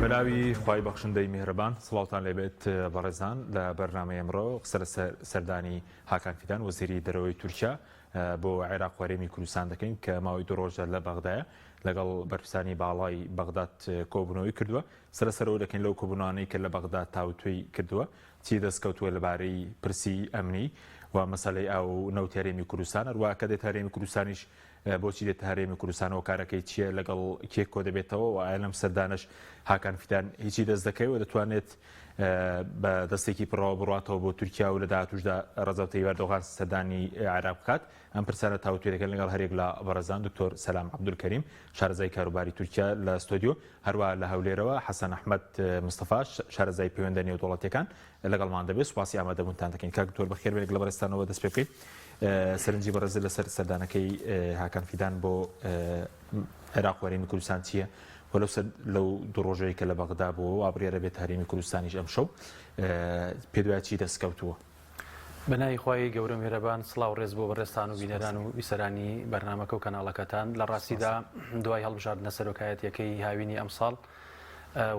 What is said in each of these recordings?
بەناوی خوای بەخشندەی میهرەبان سڵاوتان لێبێت بەڕێزان لە بەرنامەی ئەمڕۆ قسە لەسەر سەردانی هاکان فیدان وەزیری دەرەوەی تورکیا بۆ عێراق و هەرێمی کوردستان دەکەین کە ماوەی دوو ڕۆژە لە بەغدایە لەگەڵ بەرپرسانی باڵای بەغداد کۆبوونەوەی کردووە سەرەسەرەوە دەکەین لەو کۆبوونانەی کە لە بەغدا تاوتوێی کردووە چی دەستکەوتووە لەبارەی پرسی ئەمنی و مەسەلەی ئاو و نەوتی هەرێمی کوردستان هەروەها کە دێتە هەرێمی کوردستانیش بۆچی دێتە هەرێمی کوردستان هۆکارەکەی چییە لەگەڵ کێ کۆ دەبێتەوە و ئایا لەم سەردانەش هاکان فیدان هیچی دەست دەکەوێت و دەتوانێت بە دەستێکی پڕەوە بڕاتەوە بۆ تورکیا و لە داهاتوشدا ڕەجەب تەیب ئەردۆغان سەردانی عێراق بکات ئەم پرسانە تاوتوێ دەکەن لەگەڵ هەرێک لە بەڕێزان دکتۆر سەلام عەبدولکەریم شارەزای کاروباری تورکیا لە ستۆدیۆ هەروە لە هەولێرەوە حەسەن ئەحمەد مستەفا شارەزای پەیوەندە نێودەوڵەتیەکان لەگەڵمان دەبێت سوپاسی ئامادەبوونتان دەکەین کاک دکتۆر بەخێر بێن لە بەڕێزتانەوە دەست پێ بکەین سەرنجی بەڕێزت لەسەر سەردانەکەی هاکان فیدان بۆ عێراق و هەرێمی کوردستان چییە و لەو سەر لەو دوو ڕۆژەی کە لە بەغدا بووە و بڕیارە بێت هەرێمی کوردستانیش ئەمشەو پێ دوای چی دەستکەوتووە؟ بە ناوی خوای گەورە میهرەبان سڵاو ڕێز بۆ بەڕێزتان و بینەران و بیسەرانی بەرنامەکە و کەناڵەکەتان لە ڕاستیدا دوای هەڵبژاردنە سەرۆکایەتیەکەی هاوینی ئەمساڵ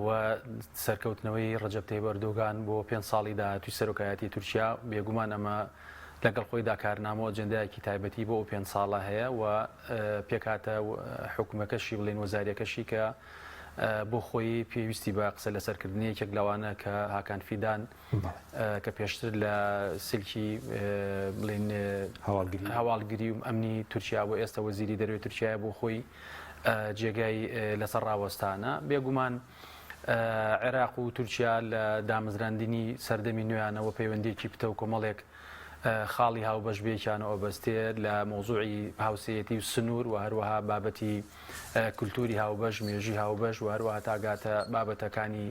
و سەرکەوتنەوەی ڕەجەب تەیب ئەردۆگان بۆ پێنج ساڵی داهاتووی سەرۆکایەتی تورکیا بێگومان ئەمە لەگەڵ خۆیدا کارنامە و ئەجێندایەکی تایبەتی بۆ ئەو پێنج ساڵە هەیە و پێکهاتە حکومەکەشی بڵێین وەزاریەکەشی کە بۆ خۆی پێویستی بە قسە لەسەرکردنی یەکێک لەوانە کە هاکان فیدان کە پێشتر لە سلکی بڵین هەواڵگری و ئەمنی تورکیا بۆ ئێستا وەزیری دەروی تورکیا بۆ خۆی جێگای لەسەر ڕاوەستانە بێگومان عێراق و تورکیا لە دامەزراندنی سەردەمی نوێیانەوە پەیوەندیەکی پتە و کۆمەڵێک خاڵی هاوبەش بێکیانەوە بەستێ لە مۆزوعی هاوسێیەتی و سنوور و هەروەها بابەتی کولتوری هاوبەش، مێژووی هاوبەش و هەروەها تا گاتە بابەتەکانی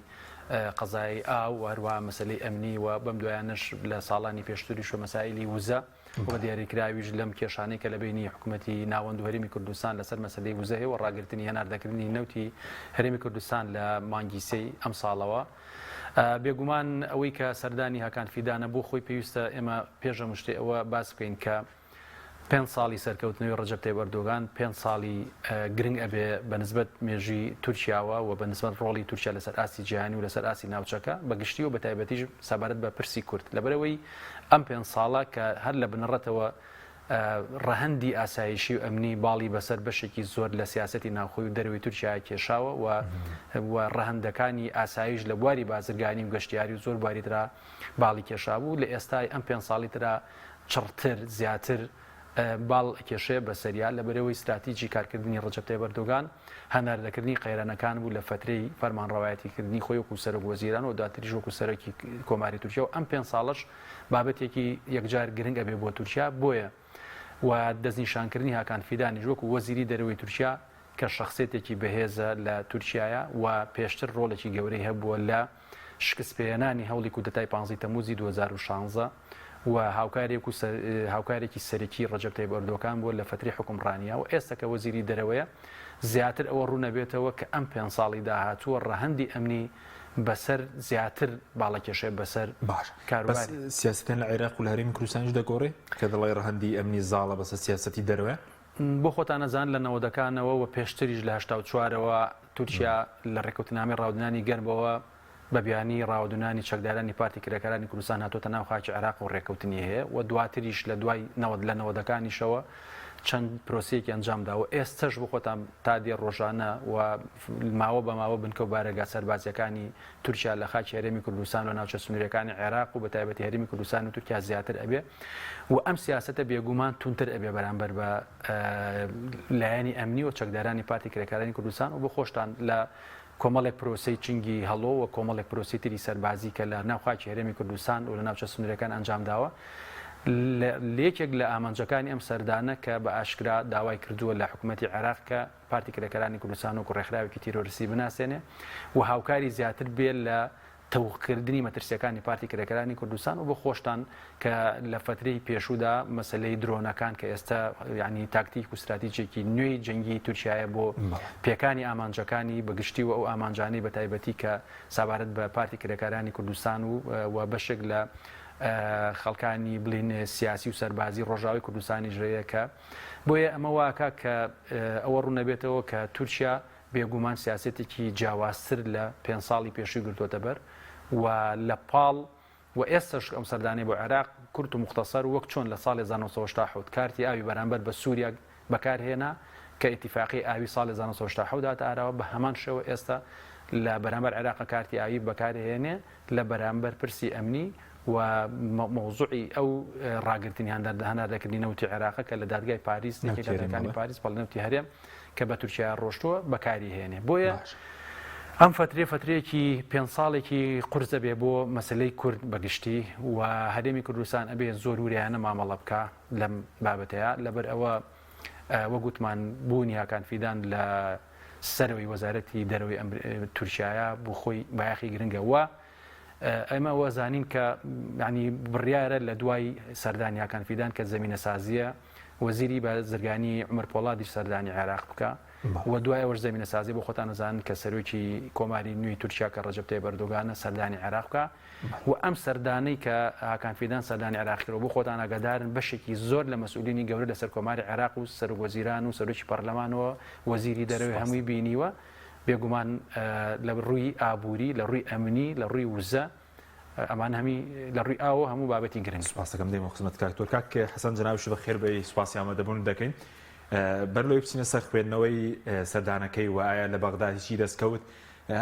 قەزای ئاو و هەروەها مەسەلەی ئەمنی و بەم دوایانەش لە ساڵانی پێشتریش و مەسایلی وزە و بە دیاریکراویش لەم کێشانەی کە لە بەینی حکوومەتی ناوەند و هەرێمی کوردستان لەسەر مەسەلەی وزە هەیە و ڕاگرتنی هەناردەکردنی نەوتی هەرێمی کوردستان لە مانگی سێی ئەمساڵەوە. بێگومان ئەوەی کە سەردانی هاکان فیدانە بۆ خۆی پێویستە ئێمە پێش هەموو شتێ ئەوە باس بکەین کە پێنج ساڵی سەرکەوتنەوەی ڕەجەب تەیب ئەردۆگان پێنج ساڵی گرنگ ئەبێ بە نسبەت مێژووی تورکیاوە و بە نسبەت ڕۆڵی تورکیا لەسەر ئاستی جیهانی و لەسەر ئاستی ناوچەکە بە گشتی و بە تایبەتیش سەبارەت بە پرسی کورد لەبەرئەوەی ئەم پێنج ساڵە کە هەر لە بنەڕەتەوە ڕەهەندی ئاسایشی و ئەمنی باڵی بەسەر بەشێکی زۆر لە سیاسەتی ناوخۆی و دەرەوەی تورکیا کێشاوە و و ڕەهەندەکانی ئاسایش لە بواری بازرگانی و گەشتیاری و زۆر بواری ترا باڵی کێشابوو لە ئێستای ئەم پێنج ساڵی ترا چڕتر، زیاتر باڵ ئەکێشێ بەسەریا، لەبەرئەوەی ستراتیجی کارکردنی ڕەجەب تەیب ئەردۆگان هەناردەکردنی قەیرانەکان بوو لە فەترەی فەرمانڕەوایەتیکردنی خۆی وەکو سەرۆک وەزیران و دواتریش وەکو سەرۆکی کۆماری تورکیا و ئەم پێنج ساڵەش بابەتێکی یەکجار گرنگ ئەبێ بۆ تورکیا بۆیە و دەستنیشانکردنی هاکان فیدانیش وەکو وەزیری دەرەوەی تورکیا کە شەخسیەتێکی بەهێزە لە تورکیایە و پێشتر ڕۆڵێکی گەورەی هەبووە لە شکستپێهێنانی هەوڵی کودەتای پانزەی تەمووزی 2016 و هاوکارێک و هاوکارێکی سەرەکی ڕەجەب تەیب ئەردۆگان بووە لە فەترەی حوکمڕانییا و ئێستا کە وەزیری دەرەوەیە زیاتر ئەوە ڕوونەبێتەوە کە ئەم پێنج ساڵی داهاتووە ڕەهەندی ئەمنی بەسەر زیاتر باڵەکێشێ بەسەر باش بەس کاروباری سیاسەتیان لە عێراق و لە هەرێمی کوردستانیش دەگۆڕێ کە دەڵێ ڕەهەندی ئەمنی زاڵە بەسەر سیاسەتی دەرەوە؟ بۆ خۆتان ئەزانن لە نەوەدەکانەوە و پێشتریش لە 84ەوە تورکیا لە ڕێککەوتنامەی ڕاودنانی گەرمەوە بە بیانی ڕاوەدوونانی چەکدارانی پارتی کرێکارانی کوردستان هاتۆتە ناو خاکی عێراق و ڕێککەوتنی هەیە و دواتریش لە دوای نەوەد لە نەوەدەکانیشەوە چەند پرۆسەیەکی ئەنجام داوە ئێستەش بۆ خۆتان تا دێ ڕۆژانە و ماوە بە ماوە بنکە و بارەگا سەربازیەکانی تورکیا لە خاکی هەرێمی کوردستان و ناوچە سنووریەکانی عێراق و بە تایبەتی هەرێمی کوردستان و تورکیا زیاتر ئەبێ و ئەم سیاسەتە بێگومان توندتر ئەبێ بەرامبەر بە لایەنی ئەمنی و چەکدارانی پارتی کرێکارانی کوردستان و بۆ خۆشتان لە کۆمەڵێک پرۆسەی چنگی هەڵۆ و کۆمەڵێک پرۆسەی تری سەربازی کە لە ناو خاکی هەرێمی کوردستان و لە ناوچە سنووریەکان ئەنجام داوە لە یەکێک لە ئامانجەکانی ئەم سەردانە کە بە ئاشکرا داوای کردووە لە حکوومەتی عێراق کە پارتی کرێکارانی کوردستان وەکو ڕێکخراوێکی تیرۆرستی بناسێنێ و هاوکاری زیاتر بێ لە تەوقکردنی مەترسیەکانی پارتی کرێکارانی کوردستان و بۆ خۆشتان کە لە فەترەی پێشوودا مەسەلەی درۆنەکان کە ئێستا یعنی تاکتیک و ستراتیجێکی نوێی جەنگی تورکیایە بۆ پێکانی ئامانجەکانی بە گشتی و ئەو ئامانجانەی بە تایبەتی کە سەبارەت بە پارتی کرێکارانی کوردستان و و بەشێک لە خەڵکانی بڵین سیاسی و سەربازی ڕۆژاوی کوردستانیش هەیە کە بۆیە ئەمە واکا کە ئەوە ڕوونەبێتەوە کە تورکیا. بێگومان سیاسەتێکی جیاوازتر لە پێنج ساڵی پێشووی گرتووەتە بەر و لە پاڵ و ئێستەش ئەم سەردانەی بۆ عێراق کورت و موختەسەر وەک چۆن لە ساڵی 1987 کارتی ئاوی بەرامبەر بە سووریا بەکار هێنا کە ئیتیفاقی ئاوی ساڵی 1987 هاتە ئاراوە بە هەمان شێوە ئێستا لە بەرامبەر عێراق کارتی ئاوی بەکار هێنێ لە بەرامبەر پرسی ئەمنی و مەوزوعی ئەو ڕاگرتنی هەناردەکردنی نەوتی عێراقە کە لە دادگای پاریس یەکێک لە دادگاکانی پاریس بەڵێ نەوتی هەرێم کە بە تورکیا ڕۆشتووە بەکاری هێنێ بۆیە ئەم فترێ فترێکی پێ ساڵێکی قورسە بێ بۆ مەسلەی کورد بەگشتی و هەرێمی کوردستان ئەبێ زۆر وریانە مامەڵە بکە لەم بابەتەیە لەبەر ئەوە وەگوتمان بوونی هاکان فیدان لە سەرەوەی وەزارەتی دەرەوەی تورکایە بۆ خۆی بایەخی گرنگە و ئێمە وەزانین کە ینی بڕیارە لە دوای سەردانی هاکان فیدان کە زمینەسازیە وەزیری بازرگانی عمر پۆڵادیش سەردانی عێراق بکە و دوای ئەوەش زمینەسازی بۆ خۆتان ئەزانن کە سەرۆکی کۆماری نوێی تورکیا کە ڕەجەب تەیب ئەردۆگانە سەردانی عێراق بکە و ئەم سەردانەی کە هاکان فیدان سەردانی عێراق کرد بۆ خۆتان ئاگادارن بەشێکی زۆر لە مەسئولینی گەورە لەسەر کۆماری عێراق و سەرۆک وەزیران و سەرۆکی پەرلەمانەوە وەزیری دەرەوەی هەمووی بینیوە بێگومان لە ڕووی ئابووری لە ڕووی ئەمنی لە ڕووی وزە ئەمان هەمی لە ڕووی ئاوە هەموو بابەتی گرنگ. سوپاستەکەم دێمە خزمەت کاک تۆر. کاک حەسەن جەنابیشت بەخێر بێی سوپاسی ئامادەبوونت دەکەین. بەر لەوەی بچینە سەر خوێندنەوەی سەردانەکەی و ئایا لە بەغدا هیچی دەستکەوت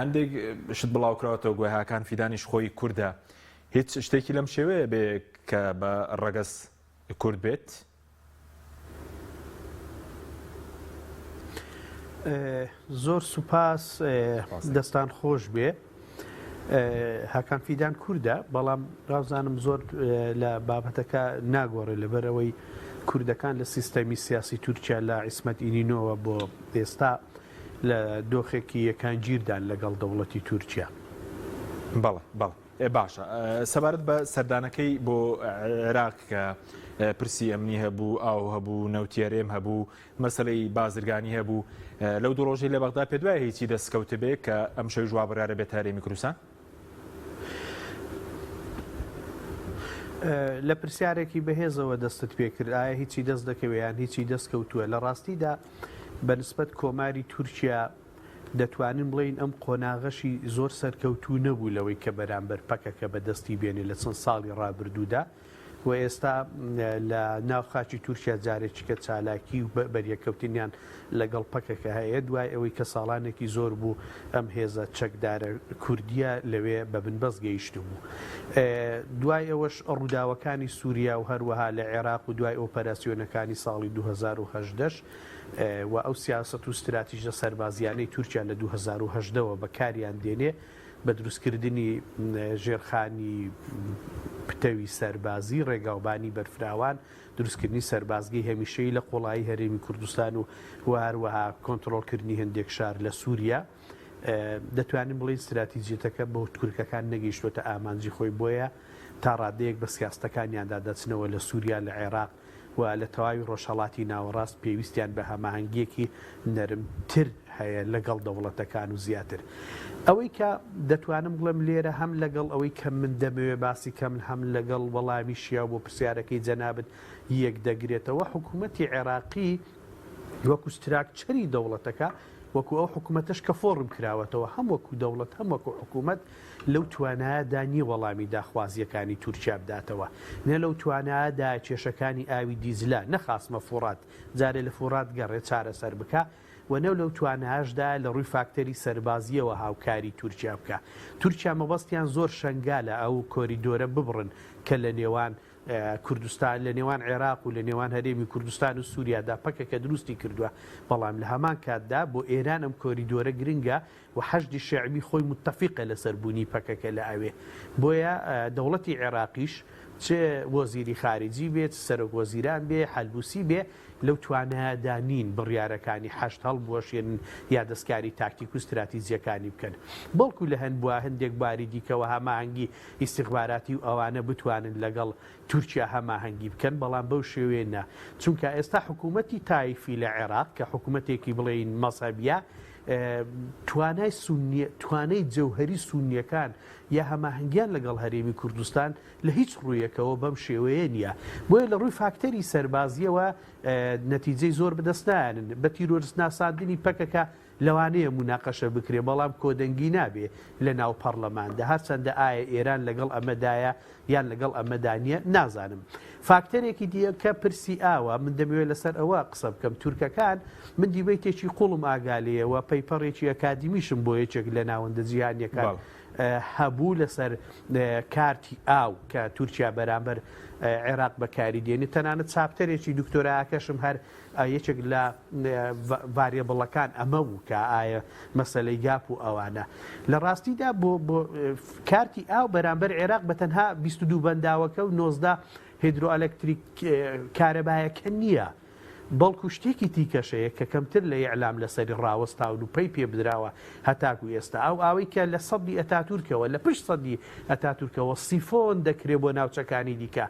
هەندێک شت بڵاوکراوەتەوە گوایە هاکان فیدانیش خۆی کوردە هیچ شتێکی لەم شێوەیە بێ کە بە ڕەگەز کورد بێت؟ زۆر سوپاس دەستان خۆش بێ هاکان فیدان کوردە بەڵام رازانم زۆر لە بابەتەکە ناگۆڕێ لەبەرەوەی کوردەکان لە سیستەمی سیاسی تورکیا لە عیسمەت ئینینۆوە بۆ ئێستا لە دۆخێکی یەکانگیردان لەگەڵ دەوڵەتی تورکیا. بەڵێ بەڵێ. باشە سەبارەت بە سەردانەکەی بۆ عێراق کە پرسی ئەمنی هەبوو، ئاو هەبوو، نەوتی هەرێم هەبوو، مەسەلەی بازرگانی هەبوو، لەو دوو ڕۆژەی لە بەغدا پێت وایە هیچی دەستکەوتبێ کە ئەمشەویش وا بڕیارە بێتە هەرێمی کوردستان؟ لە پرسیارێکی بەهێزەوە دەستت پێکرد، ئایا هیچی دەست دەکەوێ یان هیچی دەست کەوتووە؟ لە ڕاستیدا بە نسبەت کۆماری تورکیا دەتوانین بڵێین ئەم قۆناغەشی زۆر سەرکەوتوو نەبوو لەوەی کە بەرامبەر پەکەکە بەدەستی بێنێ لە چەند ساڵی ڕابردوودا و ئێستا لە ناو خاکی تورکیا جارێکیکە چالاکی و بەریەککەوتنیان لەگەڵ پەکەکە هەیە دوای ئەوەی کە ساڵانێکی زۆر بوو ئەم هێزە چەکدارە کوردیە لەوێ بە بنبەست گەیشتبوو. دوای ئەوەش ڕووداوەکانی سوریا و هەروەها لە عێراق و دوای ئۆپەراسیۆنەکانی ساڵی 2018 و ئەو سیاسەت و ستراتیژە سەربازییانەی تورکیا لە 2018 وە بەکاریان دێنێ بە دروستکردنی ژێرخانی پتەوی سەربازی، ڕێگاوبانی بەرفراوان، دروستکردنی سەربازگەی هەمیشەیی لە قوڵایی هەرێمی کوردستان و و هەروەها کۆنترۆڵکردنی هەندێک شار لە سوریا، دەتوانین بڵێین ستراتیجیەتەکە بۆ تورکەکان نەگەیشتووەتە ئامانجی خۆی، بۆیە تا ڕادەیەک بە سیاستەکانیاندا دەچنەوە لە سوریا، لە عێراق و لە تەواوی ڕۆژهەڵاتی ناوەڕاست پێویستیان بە هەماهەنگییەکی نەرمتر هەیە لەگەڵ دەوڵەتەکان و زیاتر ئەوەی کە دەتوانم بڵێم لێرە هەم لەگەڵ ئەوەی کە من دەمەوێ باسی کەم هەم لەگەڵ وەڵامی شیاو بۆ پرسیارەکەی جەنابت یەک دەگرێتەوە حکوومەتی عێراقی وەکو ستراکچەری دەوڵەتەکە وەکو ئەو حکوومەتەش کە فۆڕم کراوەتەوە هەم وەکو دەوڵەت هەم وەکو حکوومەت لەو توانایەدا نییە وەڵامی داخوازییەکانی تورکیا بداتەوە، نە لەو توانایەدایە کێشەکانی ئاوی دیجلە، نە خاسمە فوڕات، جارێ لە فوڕات گەڕێ چارەسەر بکا و نە لەو توانایەشدایە لە ڕووی فاکتەری سەربازییەوە هاوکاری تورکیا بکا. تورکیا مەبەستیان زۆر شەنگالە ئەو کۆریدۆرە ببڕن کە لە نێوان کوردستان، لە نێوان عێراق و لە نێوان هەرێمی کوردستان و سوریادا پەکەکە دروستی کردووە، بەڵام لە هەمان کاتدا بۆ ئێران ئەم کۆریدۆرە گرنگە و حەشدی شەعبی خۆی موتەفیقە لەسەر بوونی پەکەکە لە ئەوێ. بۆیە دەوڵەتی عێراقیش چ وەزیری خارجی بێ، چ سەرۆک وەزیران بێ، حەلبوسی بێ، لەو توانایەدا نین بڕیارەکانی حەشد هەڵبوەشێنن یا دەستکاری تاکتیک و ستراتیجییەکانی بکەن. بەڵکو لە هەندێک بواری دیکەوە هەماهەنگی ئیستیخباراتی و ئەوانە بتوانن لەگەڵ تورکیا هەماهەنگی بکەن، بەڵام بەو شێوەیە نا. چونکە ئێستا حکوومەتی تایفی لە عێراق کە حکوومەتێکی بڵێین مەزهەبییە، توانای سوننی، توانای جەوهەری سوننییەکان یا هەماهەنگیان لەگەڵ هەرێمی کوردستان لە هیچ ڕوویەکەوە بەم شێوەیە نییە. بۆیە لە ڕووی فاکتەری سەربازییەوە نەتیجەی زۆر بەدەست نایەنن. بە تیرۆرست ناساندنی پەکەکە لەوانەیە موناقەشە بکرێ بەڵام کۆدەنگی نابێ لە ناو پەڕلەماندا هەرچەندە ئایا ئێران لەگەڵ ئەمەدایە یان لەگەڵ ئەمەدا نییە نازانم. فاکتەرێکی دیکە پرسی ئاوە، من دەمەوێت لەسەر ئەوە قسە بکەم، تورکەکان، من debate ێکی قوڵم ئاگا لێیە و paper ێکی ئەکادیمیشم بۆ یەکێک لە ناوەندە جیهانییەکان هەبوو لەسەر کارتی ئاو کە تورکیا بەرامبەر عێراق بەکاری دێنێت، تەنانەت chapter ێکی دکتۆراکەشم هەر یەکێک لە variable ەکان ئەمە بوو کە ئایا مەسەلەی gap و ئەوانە لە ڕاستیدا بۆ بۆ کارتی ئاو بەرامبەر عێراق بە تەنها 22 بەنداوەکە و 19 هیدرۆئەلەکتریک کارەبایەکە نییە. بەڵکو شتێکی تیکەش هەیە کە کەمتر لە ئیعلام لەسەری ڕاوەستاون و پەی پێ بدراوە هەتاکو ئێستا ئەو ئاوەی کە لە سەدی ئەتاتورکەوە لە پشت سەدی ئەتاتورکەوە سیفۆن دەکرێ بۆ ناوچەکانی دیکە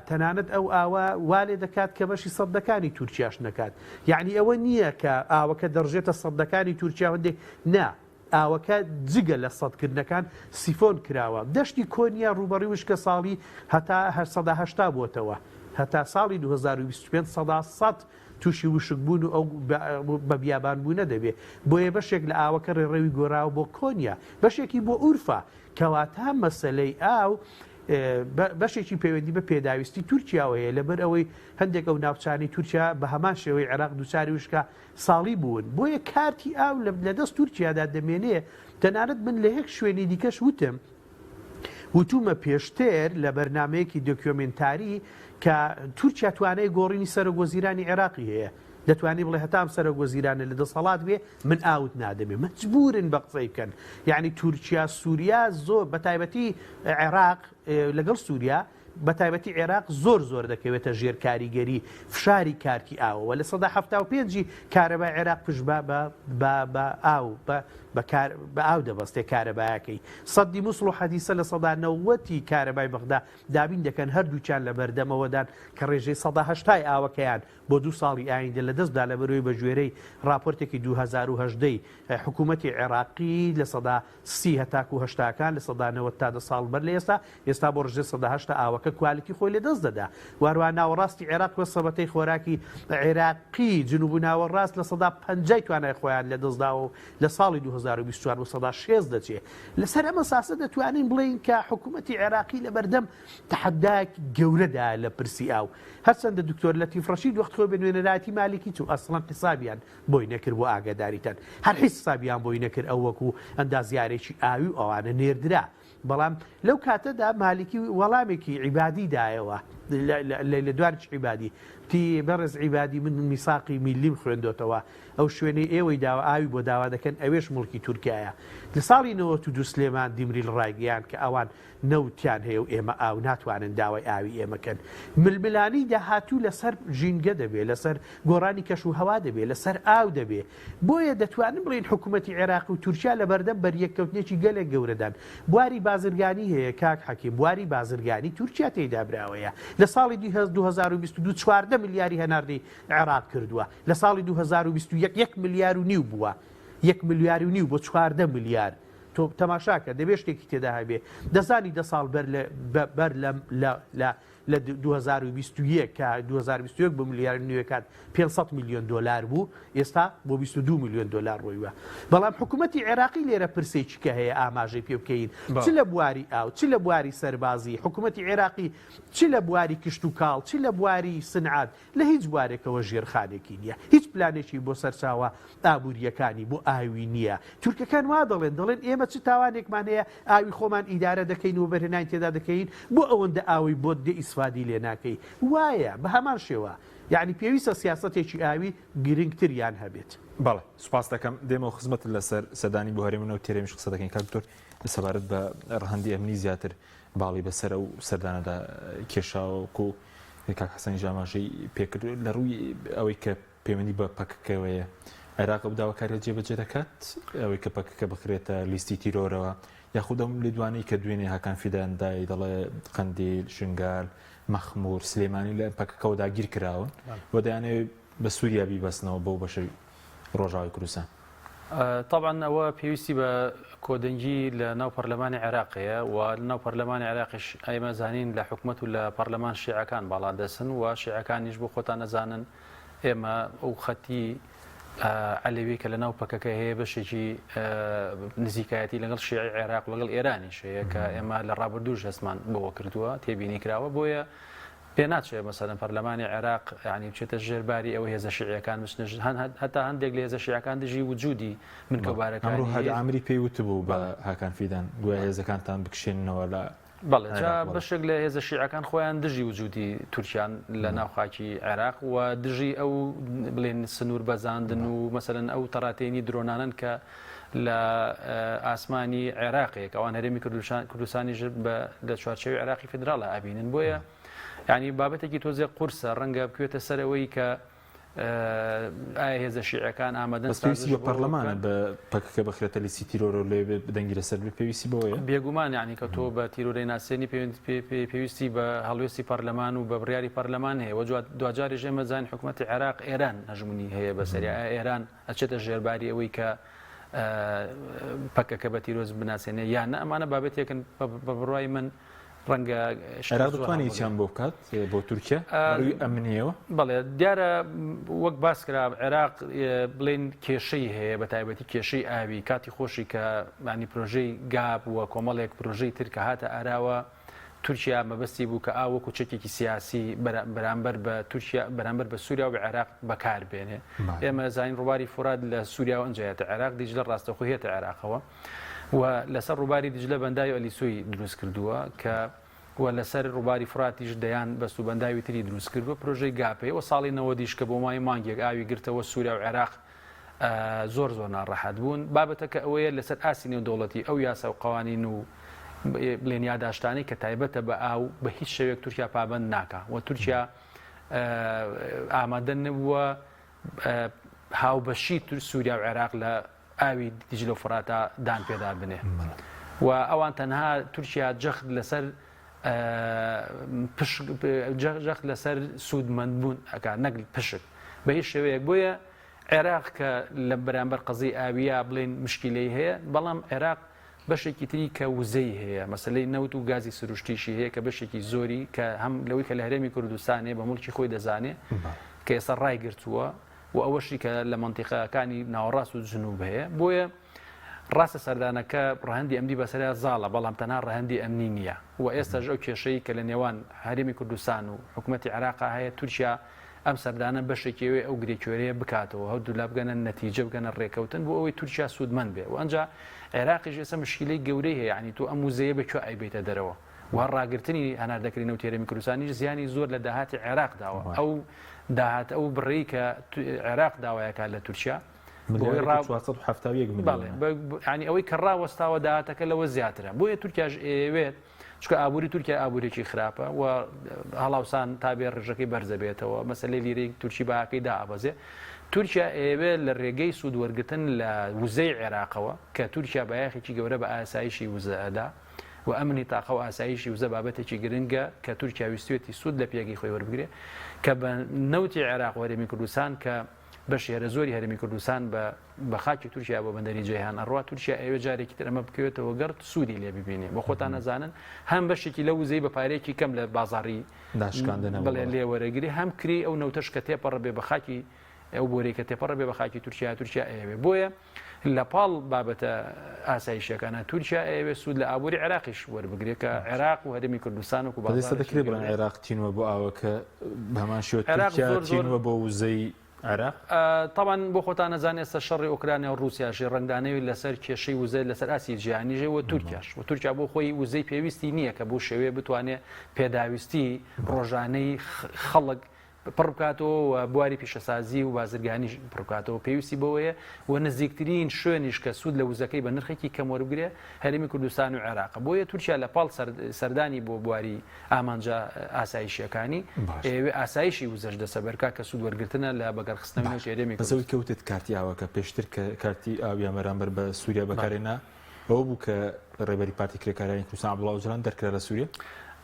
تەنانەت ئەو ئاوە وا لێ دەکات کە بەشی سەددەکانی تورکیاش نەکات. یەعنی ئەوە نییە کە ئاوەکە دەڕژێتە سەددەکانی تورکیا هەندێک نا، ئاوەکە جگە لە سەدکردنەکان سیفۆن کراوە. دەشتی کۆنیا ڕووبەڕووی وشکەساڵی هەتا 80% بووەتەوە. هەتا ساڵی 2025 100% تووشی وشکبوون و ئەو بە بیابانبوونە دەبێ. بۆیە بەشێک لە ئاوەکە ڕێڕەوی گۆراوە بۆ کۆنیا، بەشێکی بۆ ئورفا. کەواتە مەسەلەی ئاو بەشێکی پەیوەندی بە پێداویستی تورکیاوە هەیە، لەبەر ئەوەی هەندێک ئەو ناوچانەی تورکیا بە هەمان شێوەی عێراق دووچاری وشکە ساڵی بوون، بۆیە کارتی ئاو لە دەست تورکیادا دەمێنێ، تەنانەت من لە یەک شوێنی دیکەش وتم، وتومە پێشتر لە بەرنامەیەکی دۆکیۆمێنتاری کە تورکیا توانای گۆڕینی سەرۆک وەزیرانی عێراقی هەیە، دەتوانی بڵێ هەتا ئەم سەرۆک وەزیرانە لە دەسەڵات بێ من ئاوت نادەمێ مەجبورن بە قسەی بکەن یعنی تورکیا سووریا زۆر بە تایبەتی عێراق لەگەڵ سووریا بە تایبەتی عێراق زۆر زۆر دەکەوێتە ژێر کاریگەری فشاری کارتی ئاوەوە لە سەدا 75ی کارەبای عێراق پشت بە بە بە بە ئاو بە بە کار بە ئاو دەبەستێ کارەبایەکەی سەدی موسڵ و حەدیسە لە سەدا نەوەتی کارەبای بەغدا دابین دەکەن هەردووکیان لە بەردەمەوەدان کە ڕێژەی سەدا هەشتای ئاوەکەیان بۆ دوو ساڵی ئایندە لەدەست دا لەبەرئەوەی بەگوێرەی ڕاپۆرتێکی 2018 ی حکوومەتی عێراقی 30% هەتاکوو هەشتاکان 90% تا دە ساڵ بەر لە ئێستا ئێستا بۆ ڕێژەی 80% ئاوەکە quality خۆی لەدەست دەدا و هەروەها ناوەڕاستی عێراق وە سەبەتەی خۆراکی عێراقی جنوب و ناوەڕاست 50% توانای خۆیان لەدەست داوە و لە ساڵی 2024 بۆ 60% دەچێ لەسەر ئەم ئەساسە دەتوانین بڵێین کە حکوومەتی عێراقی لەبەردەم تەحەدایەکی گەورەدایە لە پرسی ئاو. هەرچەندە دکتۆر لەتیف ڕەشید وەخت خۆی بە نوێنەرایەتی مالیکی چوو ئەسڵەن حیسابیان بۆی نەکرد بۆ ئاگاداریتان هەر حیسابیان بۆی نەکرد ئەو وەکو ئەندازیارێکی ئاوی و ئەوانە نێردرا بەڵام لەو کاتەدا مالیکی وەڵامێکی عیبادی دایەوە لە دوارچ عیبادی تی بەڕێز عیبادی من میساقی میلیم خوێندۆتەوە ئەو شوێنەی ئێوەی داوا ئاوی بۆ داوا دەکەن ئەوێش موڵکی تورکیایە لە ساڵی 92 سلێمان دیمریل ڕایگەیاند کە ئەوان نەوتیان هەیە و ئێمە ئاو ناتوانن داوای ئاوی ئێمە کەن. ململانێی داهاتوو لەسەر ژینگە دەبێ، لەسەر گۆڕانی کەش و هەوا دەبێ، لەسەر ئاو دەبێ. بۆیە دەتوانن بڵێین حکوومەتی عێراق و تورکیا لە بەردەم بەریەککەوتنێکی گەلێک گەورەدان. بواری بازرگانی هەیە کاک حەکیم، بواری بازرگانی تورکیا تێیدا براوەیە. لە ساڵی 2022 14 ملیاری هەناردەی عێراق کردووە. لە ساڵی 2021 یەک ملیار و نیو بووە. یەک ملیار و نیو بۆ 14 ملیار. تۆ تەماشاکە دەبێ شتێکی تێدا هەبێ دەزانی دە ساڵ بەر لە بەر لەم لە لە لە 2021 کە 2021 بۆ ملیار نوێکات 500 میلیۆن دلار بوو ئێستا بۆ 22 میلیۆن دلار ڕۆیوە بەڵام حکوومەتی عێراقی لێرە پرسێکی کە هەیە ئاماژەی پێ بکەین چ لە بواری ئاو چ لە بواری سەربازی حکوومەتی عێراقی چ لە بواری کشت و کاڵ چ لە بواری سنعات لە هیچ بوارێکەوە ژێرخانێکی نییە هیچ پلانێکی بۆ سەرچاوە ئابوورییەکانی بۆ ئاوی نییە. تورکەکان وا دەڵێن، دەڵێن ئێمە چ تاوانێکمان هەیە ئاوی خۆمان ئیدارە دەکەین و وەبەرهێنانی تێدا دەکەین، بۆ ئەوەندە ئاوەی بۆت دێ ئیسفادی لێ ناکەی؟ وایە، بە هەمان شێوە. یەعنی پێویستە سیاسەتێکی ئاوی گرنگتریان هەبێت. بەڵێ، سوپاست دەکەم. دێمەوە خزمەتت لەسەر سەردانی بۆ هەرێم و نەوتی هەرێمیش قسە دەکەین. کاک دکتۆر، سەبارەت بە ڕەهەندی ئەمنی زیاتر باڵی بەسەر ئەو سەردانەدا کێشاوە، وەکوو کاک حەسەنیش ئاماژەی پێکرد، لە ڕووی ئەوەی کە پەیوەندی بە پەکەکەوەیە، عێراق ئەو داواکارییە جێبەجێ دەکات ئەوەی کە پەکەکە بخرێتە لیستی تیرۆرەوە یاخود ئەم لێدوانەی کە دوێنێ هاکان فیدان دای دەڵێ قەندیل، شنگال، مەخمور، سلێمانی لە پەکەکەوە داگیر کراون و دەیانەوێت بە سووریا بیبەستنەوە بەو بەشەی ڕۆژاوای کوردستان. تەبعەن ئەوە پێویستی بە کۆدەنگی لە ناو پەرلەمانی عێراق هەیە و لە ناو پەرلەمانی عێراقیش ئێمە زانین لە حکومەت و لە پەرلەمان شیعەکان باڵادەستن و شیعەکانیش بۆ خۆتان ئەزانن ئێمە ئەو خەتی عەلەوی کە لە ناو پەکەکە هەیە بەشێکی نزیکایەتی لەگەڵ شیعی عێراق لەگەڵ ئێرانیش هەیە کە ئێمە لە ڕابردووش هەستمان بەوە کردووە تێبینی کراوە بۆیە پێ ناچێت مەسەلەن پەرلەمانی عێراق یانی بچێتە ژێر باری ئەوەی هێزە شیعیەکان بچنە هەتا هەندێک لە هێزە شیعەکان دژی وجودی بنکە و بارەکانی ئەمڕۆ هادی عامری پێی وتبوو بە هاکان فیدان گوایە هێزەکانتان بکشێننەوە لە بەڵێ جا بەشێک لە هێزە شیعەکان خۆیان دژی وجودی تورکیان لە ناو خاکی عێراق و دژی ئەو بڵێن سنوور بەزاندن و مەسەلەن ئەو تەڕاتێنی درۆنانەن کە لە ئاسمانی عێراقێک ئەوان هەرێمی کوردستانیش بە لە چوارچێوی عێراقی فیدراڵە ئەبینن بۆیە ینی بابەتێکی تۆزێک قورسە ڕەنگە بکوێتە سەرەوەی کە ئایا هێزە شیعەکان ئامادەن بەس پێویستی بە پەرلەمانە بە پەکەکە بخرێتە لیستی تیرۆرەوە لێ دەنگی لەسەر بێ پێویستی بەوەیە؟ بێگومان یعنی کە تۆ بە تیرۆرەی ناسێنی پێویستی بە هەڵوێستی پەرلەمان و بە بڕیاری پەرلەمان هەیە و دواجاریش ئێمە زانین حکوومەتی عێراق ئێران هەژمونی هەیە بەسەری ئێران ئەچێتە ژێرباری ئەوەی کە پەکەکە بە تیرۆز بناسێنێ یان نە ئەمانە بابەتێکن بە بڕوای من ڕەنگە عێراق دەتوانێت چیان بۆ بکات بۆ تورکیا ڕووی ئەمنیەوە؟ بەڵێ دیارە وەک باس کرا عێراق بڵێن کێشەی هەیە بە تایبەتی کێشەی ئاوی کاتی خۆشی کە مانی پرۆژەی گاب و کۆمەڵێک پرۆژەی تر کە هاتە ئاراوە تورکیا مەبەستی بوو کە ئاو وەکو چەکێکی سیاسی بەرامبەر بە تورکیا بەرامبەر بە سووریا و بە عێراق بەکار بێنێ. ئێمە زانین ڕووباری فورات لە سووریاوە ئەنجا عێراق، دیجلە ڕاستەوخۆ هێتە عێراقەوە و لەسەر ڕووباری دیجلە بەنداوی ئەلیسۆی دروست کردووە کە و لەسەر ڕووباری فراتیش دەیان بەست و بەنداوی تری دروست کردووە پرۆژەی گاپێ و ساڵی نەوەدیش کە بۆ ماوەی مانگێک ئاوی گرتەوە سووریا و عێراق زۆر زۆر ناڕەحەت بوون. بابەتەکە ئەوەیە لەسەر ئاستی نێودەوڵەتی ئەو یاسا و قەوانین و بڵێن یاداشتانەی کە تایبەتە بە ئاو بە هیچ شێوەیەک تورکیا پابەند ناکا و تورکیا ئامادە نەبووە هاوبەشی سووریا و عێراق لە ئاوی دیجلە و فڕاتا دان پێدا بنێ و ئەوان تەنها تورکیا جەخت لەسەر جەخت لەسەر سوودمەندبوون ئەکات نەک پشک بە هیچ شێوەیەک بۆیە عێراق کە لە بەرامبەر قەزیی ئاوییا بڵێین مشکیلەی هەیە بەڵام عێراق بەشێکی تری کە وزەی هەیە مەسەلەی نەوت و گازی سروشتیشی هەیە کە بەشێکی زۆری کە هەم لەوەی کە لە هەرێمی کوردستان هەیە بە موڵکی خۆی دەزانێ کە ئێستا ڕایگرتووە و ئەوەشی کە لە مەنتیقەکانی ناوەڕاست و جنوب هەیە بۆیە ڕاستە سەردانەکە ڕەهەندی ئەمنی بەسەریا زاڵە، بەڵام تەنها ڕەهەندی ئەمنی نییە و ئێستاش ئەو کێشەی کە لە نێوان هەرێمی کوردستان و حکومەتی عێراقا هەیە، تورکیا ئەم سەردانە بەشێکی ئەوەیە ئەو گرێ کوێرەیە بکاتەوە، هەردوولا بگەنە نەتیجە، بگەنە ڕێکەوتن بۆ ئەوەی تورکیا سوودمەند بێ و ئەنجا عێراقیش ئێستا مشکیلەی گەورەی هەیە، یانی تۆ ئەم وزەیە بە کوێ ئەیبەیتە دەرەوە و هەر ڕاگرتنی هەناردەکردنی نەوتی هەرێمی کوردستانیش زیانی زۆر لە داهاتی عێراق داوە، ئەو داهات ئەو بڕەی کە عێراق داوای ئەکات لە تورکیا، ملیارێک و 471 ملیۆنە. بەڵێ، ئەوەی کە ڕاوەستاوە داهاتەکە لەوە زیاترە، بۆیە تورکیاش ئەیەوێت، چونکە ئابووری تورکیا ئابووریی خراپە و هەڵاوسان تا بێ ڕێژەکەی بەرزەبێتەوە، مەسەلەی لیرەی تورکی بەهاکەی دائەبەزێ، تورکیا ئەیەوێت لە ڕێگەی سوود وەرگرتن لە وزەی عێراقەوە کە تورکیا بایەخێکی گەورە بە ئاسایشی وزە ئەدا و ئەمنی تاقە و ئاسایشی وزە بابەتێکی گرنگە کە تورکیا ویستوێتی سوود لە پێگەی خۆی وەربگرێ کە بە نەوتی عێراق و هەرێمی کوردستان کە بەشی هەرە زۆری هەرێمی کوردستان بە بە خاکی تورکیا بۆ بەندەری جەیهان ئەڕوا، تورکیا ئەیەوێ جارێکی تر ئەمە بکەوێتەوە گەڕ سوودی لێ ببینێ بۆ خۆتان ئەزانن هەم بەشێکی لەو وزەی بە پارەیەکی کەم لە بازاڕی داشکاندنەوە بڵێ لێ وەرەگری هەم کرێی ئەو نەوتەش کە تێپەڕ بێ بە خاکی ئەو بۆرەی کە تێپەڕ بێ بە خاکی تورکیا تورکیا ئەیەوێ بۆیە لە پاڵ بابەتە ئاسایشیەکانە تورکیا ئەیەوێ سوود لە ئابووری عێراقیش وەربگرێ کە عێراق و هەرێمی کوردستان وەکو بەڵێ ئێستا دەکرێ بڵێن عێراق تینووە بۆ ئاوەکە بە هەمان شێوە تورکیا تینووە بۆ وزەی عێراق؟ تەبعەن بۆ خۆتان ئەزانن ئێستا شەڕی ئۆکرانیا و ڕووسیاش ڕەنگدانەوەی لەسەر کێشەی وزە لەسەر ئاستی جیهانیش هەیە و تورکیاش و تورکیا بۆ خۆی وزەی پێویستی نییە کە بەو شێوەیە بتوانێ پێداویستی ڕۆژانەی خەڵک پڕ بکاتەوە و بواری پیشەسازی و بازرگانیش پڕ بکاتەوە پێویستی بەوەیە و نزیکترین شوێنیش کە سوود لە وزەکەی بە نرخێکی کەم وەربگرێ هەرێمی کوردستان و عێراقە بۆیە تورکیا لە پاڵ سەردانی بۆ بواری ئامانجە ئاسایشیەکانی ئەیەوێ ئاسایشی وزەش دەسەبەر بکات کە سوود وەرگرتنە لە بەگەڕخستنەوەی نەوتی هەرێمی بەس ئەوەی کوردستان. کە وتت کارتی ئاوەکە پێشتر کە کارتی ئاویان بەرامبەر بە سووریا بەکارهێنا ئەوە بوو کە ڕێبەری پارتی کرێکارانی کوردستان عەبدوڵا ئۆجالان دەرکرا لە سووریا؟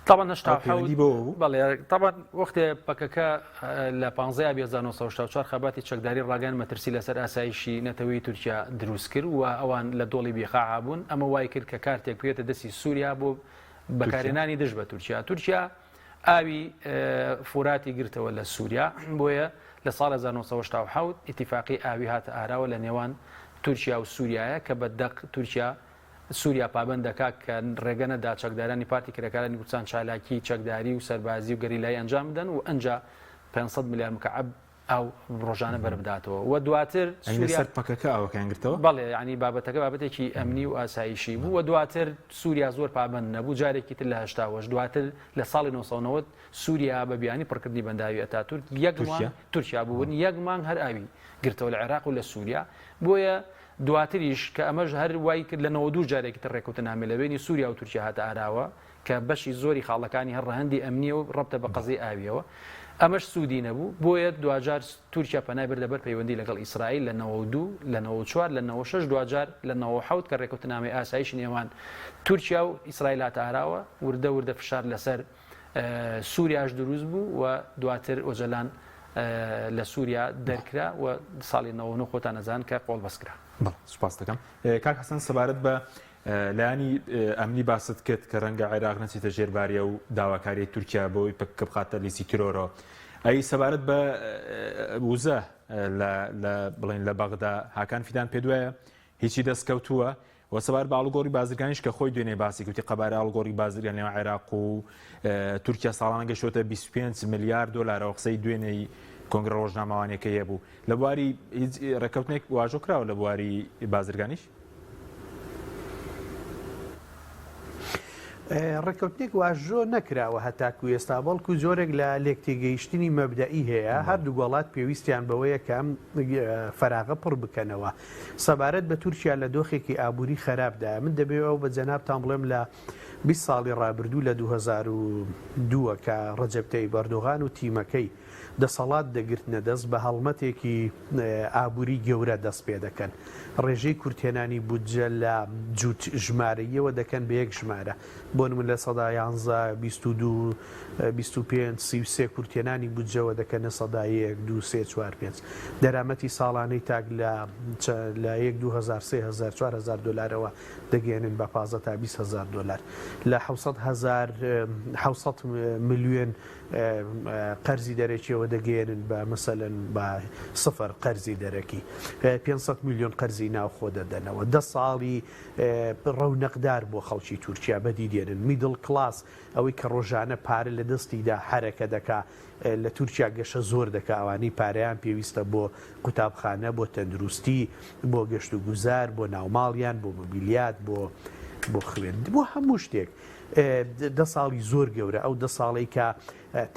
تەبعەن هەشتا ئەو و حەوت پەیوەندی بەوە بوو؟ بەڵێ تەبعەن وەختێ پەکەکە لە پانزەی ئابی 1964 خەباتی چەکداری ڕاگەیاند مەترسی لەسەر ئاسایشی نەتەوەیی تورکیا دروست کرد و ئەوان لە دۆڵی بیقاعا بوون ئەمە وای کرد کە کارتێک بکەوێتە دەستی سووریا بۆ بەکارهێنانی دژ بە تورکیا. تورکیا ئاوی فوراتی گرتەوە لە سووریا، بۆیە لە ساڵی 1987 ئیتیفاقی ئاوی هاتە ئاراوە لە نێوان تورکیا و سووریایە کە بە دەق تورکیا سووریا پابەند دەکا کە ڕێگە نەدا چەکدارانی پارتی کرێکارانی کوردستان چالاکی چەکداری و سەربازی و گەریلایی ئەنجام بدەن و ئەنجا 500 ملیار مکعب ئاو ڕۆژانە بەربداتەوە و دواتر سووریا لەسەر پەکەکە ئاوەکەیان گرتەوە؟ بەڵێ یانی بابەتەکە بابەتێکی ئەمنی و ئاسایشی بوو و دواتر سووریا زۆر پابەند نەبوو جارێکی تر لە 88 دواتر لە ساڵی 1990 سووریا بە بیانی پڕکردنی بەنداوی ئەتاتورک یەک مانگ تورکیا بوون یەک مانگ هەر ئاوی گرتەوە لە عێراق و لە سووریا بۆیە دواتریش کە ئەمەش هەر وای کرد لە 92 جارێکی تر ڕێککەوتنامە لە بەینی سووریا و تورکیا هاتە ئاراوە کە بەشی زۆری خاڵەکانی هەر ڕەهەندی ئەمنییە و ڕەبتە بە قەزیەی ئاوییەوە، ئەمەش سوودی نەبوو، بۆیە دواجار تورکیا پەنای بردە بەر پەیوەندی لەگەڵ ئیسرائیل لە 92، لە 94، لە 96، دواجار لە 97 کە ڕێککەوتنامەی ئاسایشی نێوان تورکیا و ئیسرائیل هاتە ئاراوە، وردە وردە فشار لەسەر سووریاش دروست بوو و دواتر ئۆجەلان لە سووریا دەرکرا و ساڵی 99 خۆتان ئەزانن کە قۆڵبەست کرا. بەڵێ سوپاست دەکەم. کاک حەسەن سەبارەت بە لایەنی ئەمنی باست کرد کە رەنگە عێراق نەچێتە ژێر باری ئەو داواکاریەی تورکیا بۆی پەکەکە بخاتە لیستی تیرۆرەوە. ئەی سەبارەت بە وزە لە بڵێن لە بەغدا هاکان فیدان پێت وایە هیچی دەستکەوتووە و سەبارەت بە ئاڵوگۆڕی بازرگانیش کە خۆی دوێنێ باسی گوتی قەبارە ئاڵوگۆڕی بازرگانی نێوان عێراق و تورکیا ساڵانە گەشتۆتە 25 ملیار دۆلارەوە قسەی دوێنێی کۆنگرە ڕۆژنامەوانیەکەی هەبوو لە بواری هیچ ڕێککەوتنێک واژۆ کراوە لە بواری بازرگانیش؟ ڕێککەوتنێک واژۆ نەکراوە هەتاکو ئێستا، بەڵکو جۆرێک لە لێکتێگەیشتنی مەبدەئی هەیە، هەردوو وڵات پێویستیان بەوەیە کە ئەم فەراغە پڕ بکەنەوە. سەبارەت بە تورکیا لە دۆخێکی ئابووری خەراپدایە، من دەبێ ئەو بە جەنابتان بڵێم لە 20 ساڵی ڕابردوو لە 2002 کە ڕەجەب تەیب ئەردۆغان و تیمەکەی دەسەڵات دەگرتنە دەست بە هەڵمەتێکی ئابووری گەورە دەست پێ دەکەن. ڕێژەی کورتهێنانی بودجە لە جووت ژمارەییەوە دەکەن بە یەک ژمارە. بۆ نموونە 11%، 22، 25، 33 کورتهێنانی بودجەوە دەکەنە سەدا یەک، دوو، سێ، چوار، پێنج. دەرامەتی ساڵانەی تاک لە لە یەک، 2000، 3000، 4000 دۆلارەوە دەگەیەنن بە 15 تا 20 هەزار دۆلار. لە حەوسەد هەزار، حەوسەد ملیۆن قەرزی دەرەکیەوە دەگەیەنن بە مەسەلەن بە سفر قەرزی دەرەکی 500 میلیۆن قەرزی ناوخۆ دەدەنەوە دە ساڵی ڕەونەقدار بۆ خەڵکی تورکیا بەدی دێنن middle class ئەوەی کە ڕۆژانە پارە لە دەستیدا حەرەکە دەکا لە تورکیا گەشە زۆر دەکا ئەوانەی پارەیان پێویستە بۆ قوتابخانە بۆ تەندروستی بۆ گەشت و گوزار بۆ ناوماڵیان بۆ مۆبیلیات بۆ بۆ خوێند بۆ هەموو شتێک دە ساڵی زۆر گەورە، ئەو دە ساڵەی کە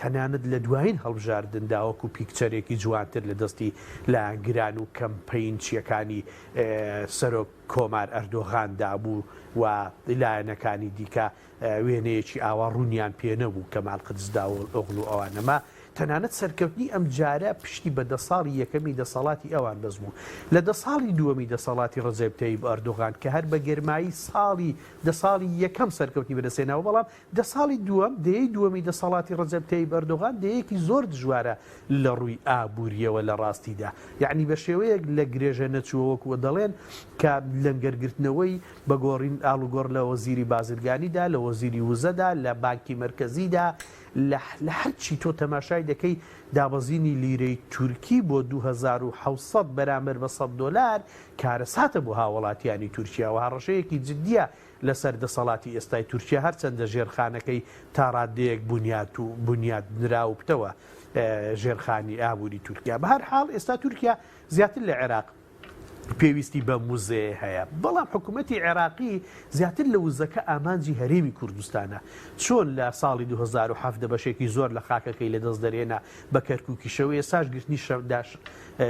تەنانەت لە دوایین هەڵبژاردندا وەکو picture ێکی جوانتر لە دەستی لایەنگران و کەمپەینچییەکانی سەرۆک کۆمار ئەردۆغاندا بوو و لایەنەکانی دیکە وێنەیەکی ئاوا ڕوونیان پێ نەبوو، کەمال قلچداوئۆغلو ئەوانە ما. تەنانەت سەرکەوتنی ئەمجارە پشتی بە دە ساڵی یەکەمی دەسەڵاتی ئەوان بەست بوو. لە دە ساڵی دووەمی دەسەڵاتی ڕەجەب تەیب ئەردۆغان کە هەر بە گەرمایی ساڵی دە ساڵی یەکەم سەرکەوتنی بەدەستهێناوە، بەڵام دە ساڵی دووەم، دەیەی دووەمی دەسەڵاتی ڕەجەب تەیب ئەردۆغان دەیەیەکی زۆر دژوارە لە ڕووی ئابوورییەوە لە ڕاستیدا. یەعنی بە شێوەیەک لە گرێژە نەچووە وەکوو دەڵێن کە لەنگەرگرتنەوەی بە گۆڕین ئاڵوگۆڕ لە وەزیری بازرگانیدا، لە وەزیری وزەدا، لە بانکی مەرکەزیدا، لە لە هەرچی تۆ تەماشای دەکەی دابەزینی لیرەی تورکی بۆ 2700 بەرامبەر بە 100 دۆلار کارەساتە بۆ هاوڵاتیانی تورکیا و هەڕەشەیەکی جدییە لەسەر دەسەڵاتی ئێستای تورکیا هەرچەندە ژێرخانەکەی تا ڕاددەیەک بونیات و بونیات نرا و پتەوە ژێرخانی ئابووری تورکیا بە هەر حاڵ ئێستا تورکیا زیاتر لە عێراق پێویستی بەم وزەیە هەیە بەڵام حکوومەتی عێراقی زیاتر لە وزەکە ئامانجی هەرێمی کوردستانە چۆن لە ساڵی 2017 بەشێکی زۆر لە خاکەکەی لەدەست دەرێنا بە کەرکووکیشەوە ئێستاش گرتنی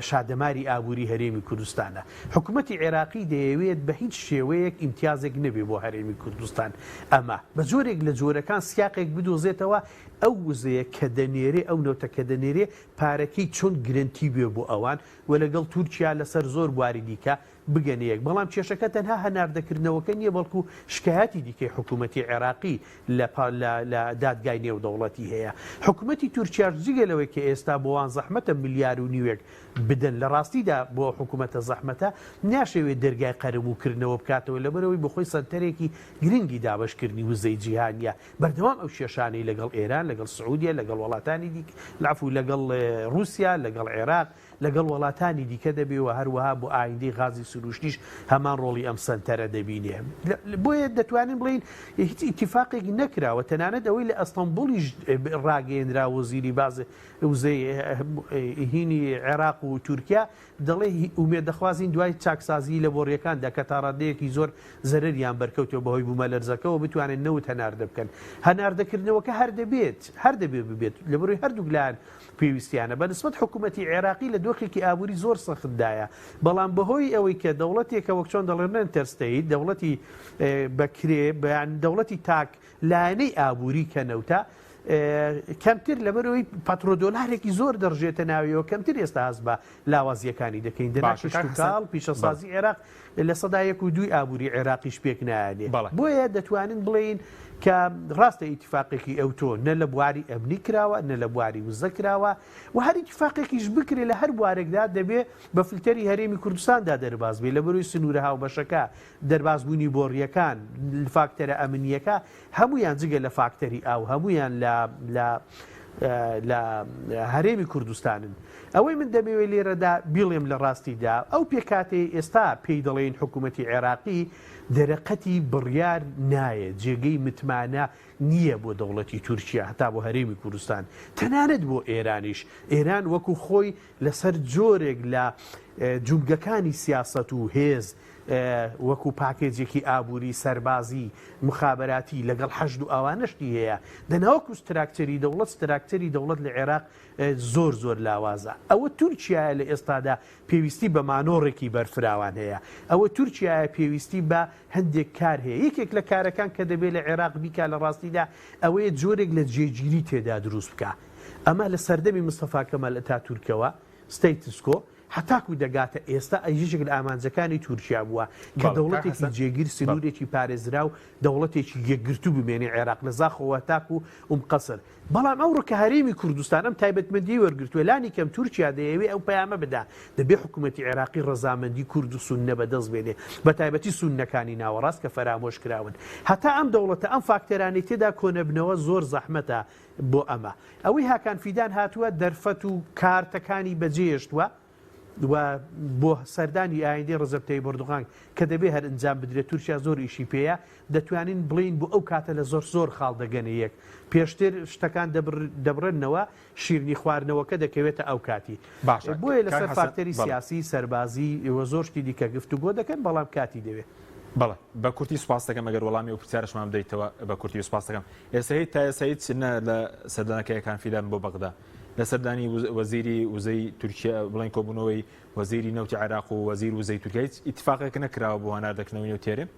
شادەماری ئابووری هەرێمی کوردستانە. حکومەتی عێراقی دەیەوێت بە هیچ شێوەیەک ئیمتیازێک نەبێ بۆ هەرێمی کوردستان. ئەمە بە جۆرێک لە جۆرەکان سیاقێک بدۆزێتەوە ئەو وزەیە کە دەنێرێ، ئەو نەوتە کە دەنێرێ پارەکەی چۆن گرەنتی بێ بۆ ئەوان و لەگەڵ تورکیا لەسەر زۆر بواری دیکە. بگەنە یەک، بەڵام کێشەکە تەنها هەناردەکردنەوەکە نییە بەڵکو شکایەتی دیکەی حکوومەتی عێراقی لە لە دادگای نێودەوڵەتی هەیە. حکوومەتی تورکیاش جگە لەوەی کە ئێستا بۆ وان زەحمەتە ملیار و نیوێک بدەن لە ڕاستیدا بۆ ئەو حکوومەتە زەحمەتە ناشەوێت دەرگای قەرەبووکردنەوە بکاتەوە لەبەرئەوەی بۆخۆی سەنتەرێکی گرنگی دابەشکردنی وزەی جیهانییە بەردەوام ئەو کێشانەی لەگەڵ ئێران لەگەڵ سعودیە لەگەڵ وڵاتانی دیکە العفو لەگەڵ ڕووسیا لەگەڵ عێراق لەگەڵ وەڵاتانی دیکە دەبێ و هەروەها بۆ ئایندەی غازی سروشتیش هەمان ڕۆڵی ئەم سەنتەرە دەبینێ. بۆیە دەتوانین بڵێین هیچ ئیتیفاقێک نەکراوە، تەنانەت ئەوەی لە ئەستەنبوڵیش ڕاگەیەنرا وەزیری باز وزەی هینی عێراق و تورکیا دەڵێ ئومێد دەخوازین دوای چاکسازیی لە بۆڕییەکاندا کە تاڕادەیەکی زۆر زەرەریان بەرکەوتووە بەهۆی بوومەلەرزەکەوە بتوانن نەوت هەناردە بکەن. هەناردەکردنەوەکە هەر دەبێت هەر دەبێ ببێت لەبەرئەوەی هەردووک لایەن پێویستیانە. بە نسبەت حکومەتی عێراقی لە دۆخێکی ئابووری زۆر سەختدایە، بەڵام بەهۆی ئەوەی کە دەوڵەتێکە وەک چۆن دەڵێن renter state، دەوڵەتی بە کرێ یان دەوڵەتی تاک لایەنەی ئابووری کە نەوتە، کەمتر لەبەرئەوەی پەترۆدۆلارێکی زۆر دەڕژێتە ناویەوە کەمتر ئێستا هەست بە لاوازییەکانی دەکەین. دەنا باشە کاک حەسەن، کشتوکاڵ، بەڵێ. پیشەسازی عێراق 1% و 2ی ئابووری عێراقیش پێک نایەنێ. بەڵێ. بۆیە دەتوانین بڵێین کە ڕاستە ئیتیفاقێکی ئەوتۆ نە لە بواری ئەمنی کراوە، نە لە بواری وزە کراوە و هەر ئیتیفاقێکیش بکرێ لە هەر بوارێکدا دەبێ بە فلتەری هەرێمی کوردستاندا دەرباز بێ لەبەرەوەی سنوورە هاوبەشەکە، دەربازبوونی بۆڕییەکان، فاکتەرە ئەمنییەکە هەموویان جگە لە فاکتەری ئاو هەموویان لە لە لە هەرێمی کوردستانن. ئەوەی من دەمەوێت لێرەدا بیڵێم لە ڕاستیدا ئەو پێکهاتەیە ئێستا پێی دەڵێین حکوومەتی عێراقی دەرەقەتی بڕیار نایە، جێگەی متمانە نییە بۆ دەوڵەتی تورکیا هەتا بۆ هەرێمی کوردستان تەنانەت بۆ ئێرانیش. ئێران وەکو خۆی لەسەر جۆرێک لە جومگەکانی سیاسەت و هێز وەکو پاکێجێکی ئابووری، سەربازی، موخابەراتی لەگەڵ حەشد و ئەوانەشتی هەیە. دەنا وەکو ستراکچەری دەوڵەت، ستراکچەری دەوڵەت لە عێراق زۆر زۆر لاوازە. ئەوە تورکیایە لە ئێستادا پێویستی بە مانۆڕێکی بەرفراوان هەیە. ئەوە تورکیایە پێویستی بە هەندێک کار هەیە. یەکێک لە کارەکان کە دەبێ لە عێراق بیکا لە ڕاستیدا ئەوەیە جۆرێک لە جێگیری تێدا دروست بکا. ئەمە لە سەردەمی مستەفا کەمال ئەتاتورکەوە، status quo، هەتاکو دەگاتە ئێستا یەکێک لە ئامانجەکانی تورکیا بووە کە بەڵێ کاک دەوڵەتێکی حەسەن جێگیر بەڵێ. سنوورێکی پارێزراو دەوڵەتێکی یەکگرتوو بمێنێ عێراق لە زاخۆوە هەتاکو ئوم قەسر بەڵام ئەوڕۆ کە هەرێمی کوردستان ئەم تایبەتمەندیەی وەرگرتووە لانی کەم تورکیا دەیەوێ ئەو پەیامە بدا دەبێ حکوومەتی عێراقی ڕەزامەندی کورد و سوننە بەدەست بێنێ بەتایبەتی سوننەکانی ناوەڕاست کە فەرامۆش کراون هەتا ئەم دەوڵەتە ئەم فاکتەرانەی تێدا کۆنەبنەوە زۆر زەحمەتە بۆ ئەمە. ئەوەی هاکان فیدان هاتووە دەرفەت و کارتەکانی بەجێهێشتووە و بۆ سەردانی ئایندەی ڕەجەب تەیب ئەردۆغان کە دەبێ هەر ئەنجام بدرێت تورکیا زۆر ئیشی پێیە دەتوانین بڵێین بۆ ئەو کاتە لە زۆر زۆر خاڵ دەگەنە یەک پێشتر شتەکان دەبڕێنەوە شیرنی خواردنەوەکە دەکەوێتە ئەو کاتی باشە بۆیە کاک لەسەر حەسەن فاکتەری بەڵێ. سیاسی سەربازی و زۆر شتی دیکە گفتوگۆ دەکەن بەڵام کاتی دەوێ. بەڵێ بە کورتی سوپاست دەکەم ئەگەر وەڵامی ئەو پرسیارەشمان بدەیتەوە بە کورتی سوپاست دەکەم. ئێستا هیچ تا ئێستا هیچ نە لە سەردانەکەی هاکان فیدان بۆ بەغدا لە سەردانی وەزیری وزەی تورکیا بڵێن کۆبوونەوەی وەزیری نەوتی عێراق و وەزیر وزەی تورکیا هیچ ئیتفاقێک نەکراوە بۆ هەناردەکردنەوەی نەوتی هەرێم؟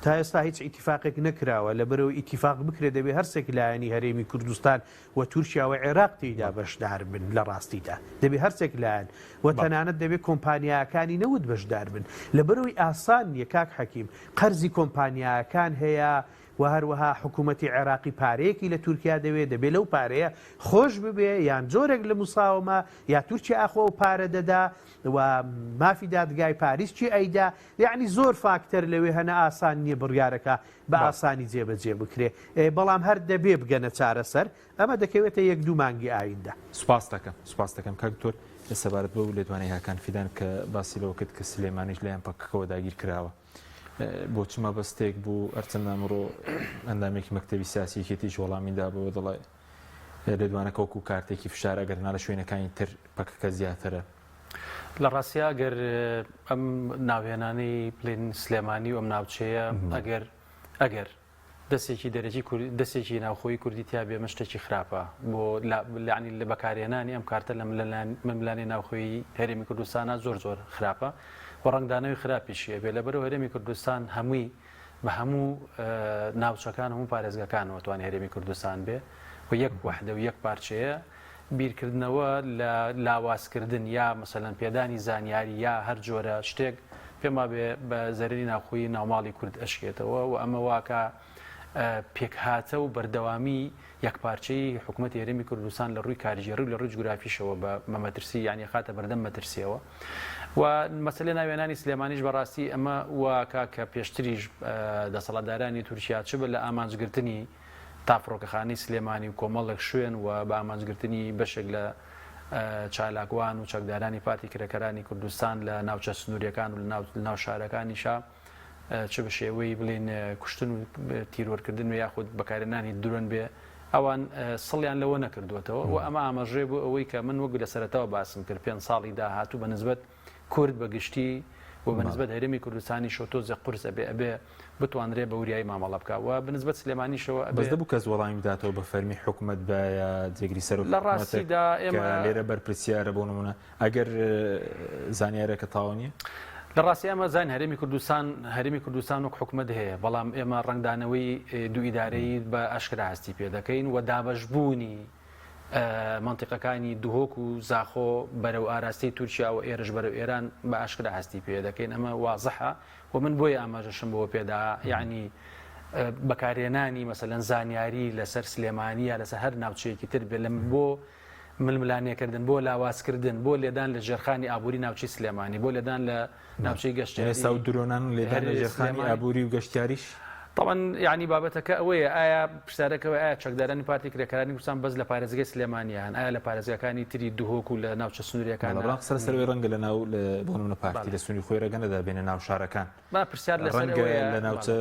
تا ئێستا هیچ ئیتیفاقێک نەکراوە، لەبەرئەوەی ئیتیفاق بکرێت دەبێت هەرسێک لایەنی هەرێمی کوردستان و تورکیا و عێراق تێیدا بەشدار بن، لە ڕاستیدا دەبێت هەرسێک لایەن و تەنانەت دەبێت کۆمپانیاکانی نەوت بەشدار بن، لەبەرئەوەی ئاسان نییە کاک حەکیم، قەرزی کۆمپانیاکان هەیە و هەروەها حکوومەتی عێراقی پارەیەکی لە تورکیا دەوێت، دەبێت لەو پارەیە خۆش ببێ یان جۆرێک لە مساوەمە یا تورکیا ئاخۆ ئەو پارە دەدا و مافی دادگای پاریس کێ ئەیدا، یەعنی زۆر فاکتەر لەوێ هەنە ئاسان نییە بڕیارەکە بە ئاسانی جێبەجێ بکرێ، بەڵام هەر دەبێ بگەنە چارەسەر، ئەمە دەکەوێتە یەک دوو مانگی ئایندە. سوپاست دەکەم سوپاست دەکەم کاک دکتۆر سەبارەت بەو لێدوانەی هاکان فیدان کە باسی لەوە کرد کە سلێمانیش لایەن پەکەکەوە داگیر کراوە بۆ چ مەبەستێک بوو هەرچەندە ئەمڕۆ ئەندامێکی مەکتەبی سیاسی یەکێتیش وەڵامی دابەوە دەڵێ لێدوانەکە وەکو کارتێکی فشار ئەگەر نا لە شوێنەکانی تر پەکەکە زیاترە. لە ڕاستیا ئەگەر ئەم ناوهێنانەی بڵێن سلێمانی و ئەم ناوچەیە ئەگەر ئەگەر دەستێکی دەرەکی دەستێکی ناوخۆی کوردی تیا بێ شتێکی خراپە بۆ لانی لە بەکارهێنانی ئەم کارتە لە ململانێ ناوخۆی هەرێمی کوردستانە زۆر زۆر خراپە و ڕەنگدانەوەی خراپیشی ئەبێ لەبەرەوە هەرێمی کوردستان هەمووی بە هەموو ناوچەکان هەموو پارێزگاکانەوە توانی هەرێمی کوردستان بێ و یەک وەحدە و یەک پارچەیە. بیرکردنەوە لە لاوازکردن یا مەسەلەن پێدانی زانیاری یا هەر جۆرە شتێک پێم وابێ بە زەرەری ناوخۆیی ناوماڵی کورد ئەشکێتەوە و ئەمە واکا پێکهاتە و بەردەوامی یەکپارچەیی حکومەتی هەرێمی کوردستان لە ڕووی کارگێڕی و لە ڕووی جوگرافیشەوە بە مەترسی یانی خاتە بەردەم مەترسیەوە و مەسەلەی ناوێنانی سلێمانیش بەڕاستی ئەمە واکا کە پێشتریش دەسەڵاتدارانی تورکیا چ بە لە ئامانجگرتنی تا فڕۆکەخانەی سلێمانی و کۆمەڵێک شوێن و بە ئامانجگرتنی بەشێک لە چالاکوان و چەکدارانی پارتی کرێکارانی کوردستان لە ناوچە سنووریەکان و لە ناو شارەکانیشا چ بە شێوەی بڵێین کوشتن و تیرۆرکردن و یاخود بەکارهێنانی درۆن بێ ئەوان سڵیان لەوە نەکردووەتەوە و ئەمە ئاماژەیە بۆ ئەوەی کە من وەک لە سەرەتاوە باسم کرد پێنج ساڵی داهاتوو بە نسبەت کورد بە گشتی و بە نسبەت هەرێمی کوردستانیشەوە تۆزێ قورس ئەبێ ئەبێ بتوانرێ بە وریایی مامەڵە بکا و بە نسبەت سلێمانیشەوە ئەبێ بەس دەبوو کەس وەڵامی بداتەوە بە فەرمی حکومەت بە یا جێگری سەرۆکی لە حکومەتێک ڕاستیدا کە ئێمە لێرە بەرپرسیارە بۆ نمونە ئەگەر زانیارەکە تەواو نییە؟ لە ڕاستی ئەمە زین هەرێمی کوردستان هەرێمی کوردستان وەک حکومەت هەیە بەڵام ئێمە ڕەنگدانەوەی دوو ئیدارەیی بە ئاشکرا هەستی پێ دەکەین و دابەشبوونی مەنتیقەکانی دهۆک و زاخۆ بەرەو ئاراستەی تورکیا و ئێرش بەرەو ئێران بە ئاشکرا هەستی پێ دەکەین ئەمە وازحە و من بۆیە ئاماژەشم بەوە پێدا یعنی بەکارهێنانی مەسەلەن زانیاری لەسەر سلێمانی یا لەسەر هەر ناوچەیەکی تر بێ لەم بۆ ململانێکردن، بۆ لاوازکردن، بۆ لێدان لە ژێرخانی ئابووری ناوچەی سلێمانی، بۆ لێدان لە ناوچەی گەشتیاری ئێستا و درۆنان و لێدان لە ژێرخانی ئابووری و گەشتیاریش؟ تەبعەن یانی بابەتەکە ئەوەیە ئایا پرسیارەکە ئەوەیە ئایا چەکدارانی پارتی کرێکارانی کوردستان بەس لە پارێزگای سلێمانی هەن ئایا لە پارێزگاکانی تری دهۆک و لە ناوچە سنووریەکان بەڵام قسە لەسەر ئەوەی ڕەنگە لە ناو بۆ نمونە پارتی لە سنووری خۆی ڕێگە نەدا بێنە ناو شارەکان با پرسیار لەسەر ڕەنگە ئەوەیە لە ناوچە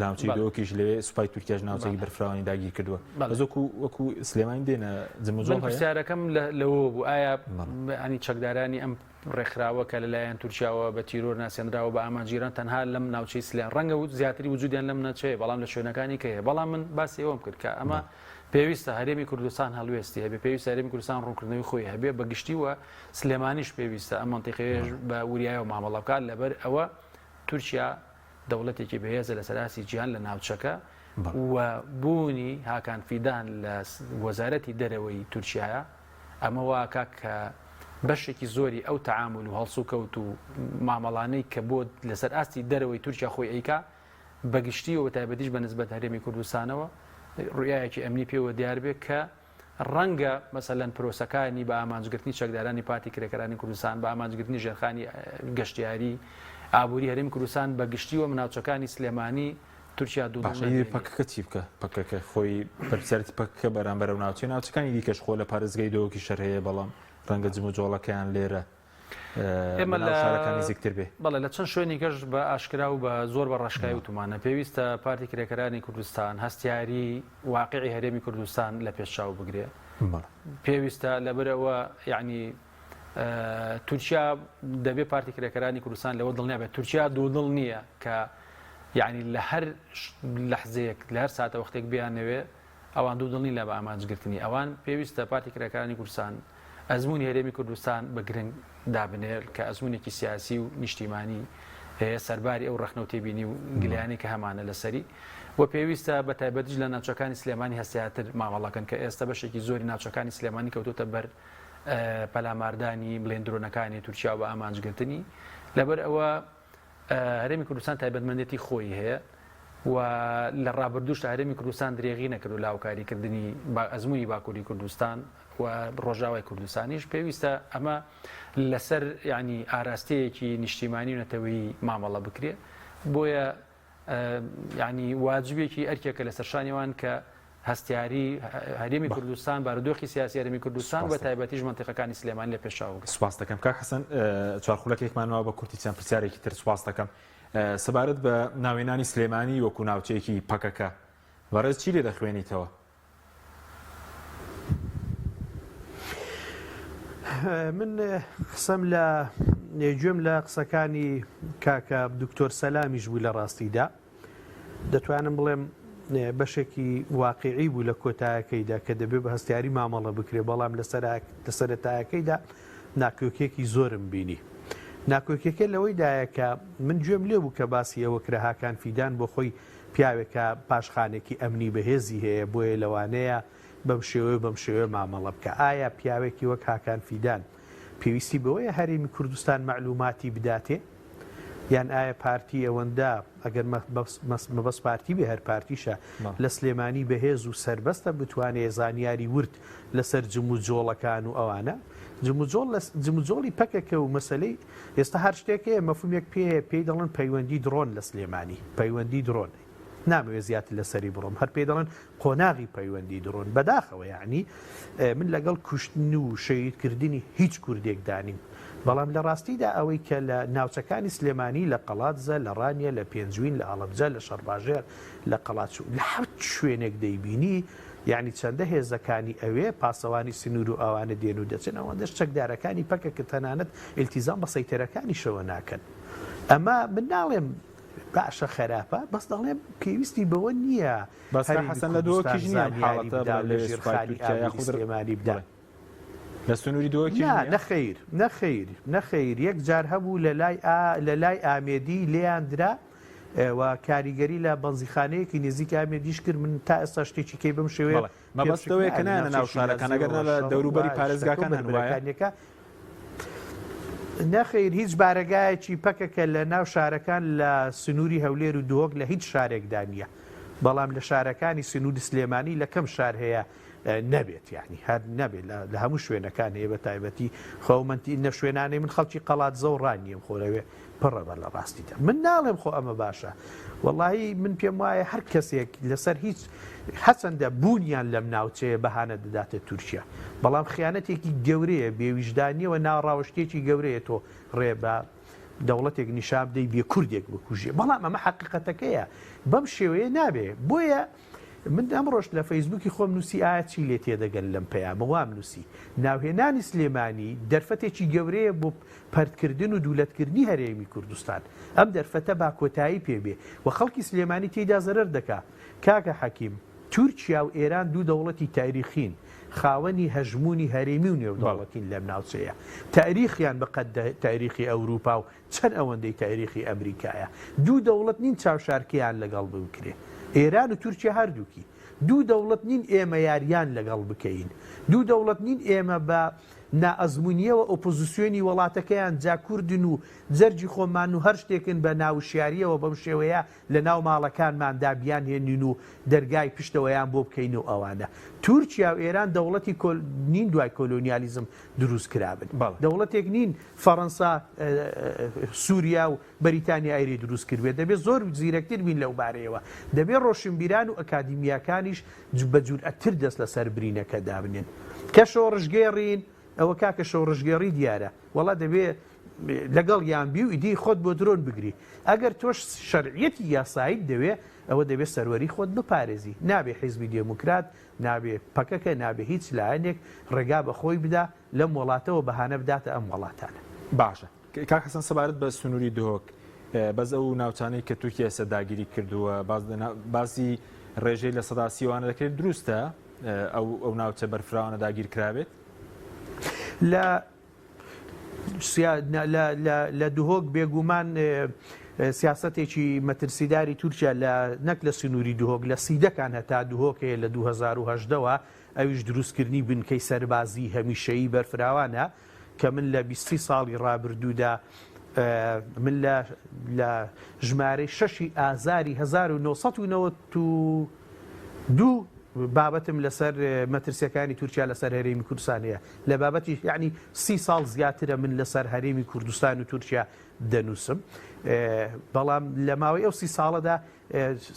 ناوچەی دهۆکیش لەوێ سوپای تورکیاش ناوچەی بەرفراوانی داگیر کردووە بەس وەکو وەکو سلێمانی دێنە جموجۆڵ من پرسیارەکەم لەوە بوو ئایا ئەنی چەکدارانی ئەم ڕێکخراوە کە لەلایەن تورکیاوە بە تیرۆر ناسێنراوە بە ئامانجگیران تەنها لەم ناوچەی سلێن ڕەنگە و زیاتری وجودیان لەم ناوچەیە بەڵام لە شوێنەکانی کە هەیە بەڵام من باسی ئەوەم کرد کە ئەمە پێویستە هەرێمی کوردستان هەڵوێستی هەبێ پێویستە هەرێمی کوردستان ڕوونکردنەوەی خۆی هەبێ بە گشتی و سلێمانیش پێویستە ئەم مەنتیقەیەش بە وریایەوە مامەڵە بکات لەبەر ئەوە تورکیا دەوڵەتێکی بەهێزە لەسەر ئاستی جیهان لە ناوچەکە و بوونی هاکان فیدان لە وەزارەتی دەرەوەی تورکیایە ئەمە واکا کە بەشێکی زۆری ئەو تەعامول و هەڵسوکەوت و مامەڵانەی کە بۆ لەسەر ئاستی دەرەوەی تورکیا خۆی ئەیکا بەگشتی و بەتایبەتیش بە نسبەت هەرێمی کوردستانەوە ڕوئیایەکی ئەمنی پێوە دیار بێ کە ڕەنگە مەسەلەن پرۆسەکانی بە ئامانجگرتنی چەکدارانی پارتی کرێکارانی کوردستان، بە ئامانجگرتنی ژێرخانی گەشتیاری، ئابووری هەرێمی کوردستان بە گشتی و ناوچەکانی سلێمانی، تورکیا دوودڵ باشە ئیدی نەمێنێ. پەکەکە چی بکا؟ پەکەکە خۆی بەرپرسیارێتی پەکەکە بەرامبەر ئەو ناوچەیە، ناوچەکانی دیکەش خۆ لە پارێزگای دهۆکیش هەر هەیە، بەڵام ڕەنگە جموجۆڵەکەیان لێرە ئێمە لە شارەکان نزیکتر بێ. بەڵێ لە چەند شوێنیکەش بە ئاشکرا و بە زۆر بە ڕاشکاوی وتومانە پێویستە پارتی کرێکارانی کوردستان هەستیاری واقعی هەرێمی کوردستان لە پێش چاو بگرێ. پێویستە لەبەرئەوە یعنی تورکیا دەبێ پارتی کرێکارانی کوردستان لەوە دڵنیا بێت تورکیا دوودڵ نییە کە یعنی لە هەر لەحزەیەک لە هەر ساتە وەختێک بیانەوێ ئەوان دوودڵ نین لە بە ئامانجگرتنی ئەوان، پێویستە پارتی کرێکارانی کوردستان ئەزموونی هەرێمی کوردستان بە گرنگ دابنێ کە ئەزموونێکی سیاسی و نیشتیمانی هەیە سەرباری ئەو ڕەخنە و تێبینی و گلەیانەی کە هەمانە لەسەری و پێویستە بە تایبەتیش لە ناوچەکانی سلێمانی هەستیارتر مامەڵەکەن کە ئێستا بەشێکی زۆری ناوچەکانی سلێمانی کەوتۆتە بەر پەلاماردانی بڵێن درۆنەکانی تورکیا و بە ئامانجگرتنی لەبەر ئەوە هەرێمی کوردستان تایبەتمەندێتی خۆی هەیە و لە ڕابردووشدا هەرێمی کوردستان درێغی نەکردو لە هاوکاریکردنی ئەزموونی باکووری کوردستان و ڕۆژاوای کوردستانیش پێویستە ئەمە لەسەر ینی ئاراستەیەکی نیشتیمانی و نەتەوەیی مامەڵە بکرێ بۆیە ینی واجبێکی ئەرکێکە لەسەر شانیوان کە هەستیاری هەرێمی کوردستان، بارودۆخی سیاسی هەرێمی کوردستان و بەتایبەتیش مەنتیقەکانی سلێمانی لە پێش چاو بگرن. سوپاست دەکەم کاک حەسەن، چوار خولەکێکمان ماوە بە کورتی چەند پرسیارێکی تر سوپاست دەکەم. سەبارەت بە ناوهێنانی سلێمانی وەکو ناوچەیەکی پەکەکە بەڕێز چی لێ دەخوێنیتەوە؟ من قسەم لە گوێم لە قسەکانی کاکە دکتۆر سەلامیش بوو لە ڕاستیدا. دەتوانم بڵێم بەشێکی واقیعی بوو لە کۆتایەکەیدا کە دەبێ بە هەستیاری مامەڵە بکرێ، بەڵام لە سەرەتایەکەیدا ناکۆکیەکی زۆرم بینی. ناکۆکیەکە لەوەیدایە کە من گوێم لێ بوو کە باسی ئەوە کرا هاکان فیدان بۆ خۆی پیاوێکە پاشخانێکی ئەمنی بەهێزی هەیە، بۆیە لەوانەیە. بەم شێوەیە و بەم شێوەیە مامەڵە بکا. ئایا پیاوێکی وەک هاکان فیدان پێویستی بەوەیە هەرێمی کوردستان مەعلوماتی بداتێ؟ یان ئایا پارتی ئەوەندە، ئەگەر مەبەست پارتی بێ هەر پارتیشە، لە سلێمانی بەهێز و سەربەستە بتوانێ زانیاری ورد لەسەر جموجۆڵەکان و ئەوانە جموجۆڵ لە جموجۆڵی پەکەکە و مەسەلەی ئێستا هەر شتێک هەیە مەفهومێک پێ هەیە پێی دەڵێن پەیوەندی درۆن لە سلێمانی پەیوەندی درۆن نامەوێت زیاتر لەسەری بڕۆم هەر پێی دەڵێن قۆناغی پەیوەندی درۆن بەداخەوە یعنی من لەگەڵ کوشتن و شەهیدکردنی هیچ کوردێک دانیم بەڵام لە ڕاستیدا ئەوەی کە لە ناوچەکانی سلێمانی لە قەڵادزە لە ڕانیە لە پێنجوین لە هەڵەبجە لە شەرباژێر لە قەڵاچو لە هەر شوێنێک دەیبینی یانی چەندە هێزەکانی ئەوێ پاسەوانی سنوور و ئەوانە دێن و دەچن ئەوەندەش چەکدارەکانی پەکەکە تەنانەت ئیلتیزام بە سەیتەرەکانیشەوە ناکەن. ئەمە من ناڵێم باشە خەراپە بەس دەڵێم پێویستی بەوە نییە بەس کاک هەرێمی حەسەن لە کوردستان دهۆکیش نییە ئەم زانیاری حاڵەتە بدا بڵێ و لە لەوێ سوپای ژێرخانی تورکیا ئابووری یاخود سلێمانی بدا. بڵێ لە سنووری دهۆکیش نا نییە؟ نەخەیر نەخەیر نەخەیر یەک جار هەبوو لە لای ئا لە لای ئامێدی لێیان درا و کاریگەری لە بەنزیخانەیەکی نزیک ئامێدیش کرد من تا ئێستا شتێکی کەی بەم شێوەیە بەڵێ پێم مەبەست شک ئەوەیە کە نایە لە نایەنە ناو ناوچەی شارەکان ئەگەر نا شیلادزێوە لە شەڕ دەوروبەری و شتەکە و پارێزگاکان هەن وایە؟ بەربەرەکانیەکە نەخەیر هیچ بارەگایەکی پەکەکە لە ناو شارەکان لە سنووری هەولێر و دهۆک لە هیچ شارێکدا نییە بەڵام لە شارەکانی سنووری سلێمانی لە کەم شار هەیە نەبێت یانی هەر نەبێت لە هەموو شوێنەکان هەیە بە تایبەتی خۆ منتی نە شوێنانەی من خەڵکی قەڵادزە و ڕانیم خۆ لەوێ پڕە بە لە ڕاستیدا من ناڵێم خۆ ئەمە باشە وەڵی من پێم وایە هەر کەسێک لەسەر هیچ هەچەندە بوونیان لەم ناوچەیە بەهانە دەداتە تورکیا بەڵام خیانەتێکی گەورەیە بێویژدانیەوە ناڕاوشتێکی گەورەیە تۆ ڕێ بە دەوڵەتێک نیشان بدەی بێ کوردێک بکوژێ بەڵام ئەمە حەقیقەتەکەیە بەم شێوەیە نابێ بۆیە من ئەمڕۆش لە فەیسبووکی خۆم نووسی ئایا چی لێ تێدەگەن لەم پەیامە؟ وام نووسی، ناوهێنانی سلێمانی دەرفەتێکی گەورەیە بۆ پەرتکردن و دوولەتکردنی هەرێمی کوردستان. ئەم دەرفەتە با کۆتایی پێ بێ و خەڵکی سلێمانی تێیدا زەرەر دەکا. کاکە حەکیم، تورکیا و ئێران دوو دەوڵەتی تاریخین، خاوەنی هەژموونی هەرێمی و نێودەوڵەتین لەم ناوچەیە. تاریخیان بە قەد تاریخی ئەوروپا و چەند ئەوەندەی تاریخی ئەمریکایە. دوو دەوڵەت نین چاوشارکێیان لەگەڵ بکرێ. ئێران و تورکیا هەردووکی. دوو دەوڵەت نین ئێمە یاریان لەگەڵ بکەین. دوو دەوڵەت نین ئێمە بە نائەزموونییەوە ئۆپۆزیسیۆنی وەڵاتەکەیان جا کوردن و جەرگی خۆمانن و هەر شتێکن بە ناوشیارییەوە بەم شێوەیە لە ناو ماڵەکانماندا بیانهێنین و دەرگای پشتەوەیان بۆ بکەین و ئەوانە. تورکیا و ئێران دەوڵەتی کۆل نین دوای کۆلۆنیالیزم دروست کرابن. بەڵێ. دەوڵەتێک نین فەڕەنسا، سوریا و بەریتانیا ئەیری دروست کردبێت. دەبێت زۆر زیرەکتر بین لەو بارەیەوە. دەبێت ڕۆشنبیران و ئەکادیمیاکانیش بە جورئەتتر دەست لەسەر برینەکە دابنێن. کە شۆڕشگێڕین، ئەوە کاکە شۆڕشگێڕی دیارە. وەڵا دەبێ لەگەڵیان بی و ئیدی خۆت بۆ درۆن بگری. ئەگەر تۆش شەرعیەتی یاساییت دەوێ، ئەوە دەبێ سەروەری خۆت بپارێزی. نابێ حیزبی دێموکرات، نابێ پەکەکە، نابێ هیچ لایەنێک ڕێگا بە خۆی بدا لەم وەڵاتەوە بەهانە بداتە ئەم وەڵاتانە. باشە کاک حەسەن سەبارەت بە سنووری دهۆک بەس ئەو ناوچانەی کە تورکیا ئێستا داگیری کردووە باسی ڕێژەی 30% وانە دەکرێت دروستە ئەو ئەو ناوچە بەرفراوانە داگیر کرابێت؟ لە لە دهۆک بێگومان سیاسەتێکی مەترسیداری تورکیا لە نەک لە سنووری دهۆک لە سیدەکان هەتا دهۆک هەیە لە 2010ەوە ئەویش دروستکردنی بنکەی سەربازی هەمیشەیی بەرفراوانە کە من لە 20 ساڵی ڕابردوودا من لە لە ژمارەی شەشی ئازاری 1992 بابەتم لەسەر مەترسیەکانی تورکیا لەسەر هەرێمی کوردستان هەیە لە بابەتی یعنی سی ساڵ زیاترە من لەسەر هەرێمی کوردستان و تورکیا دەنووسم بەڵام لە ماوەی ئەو سی ساڵەدا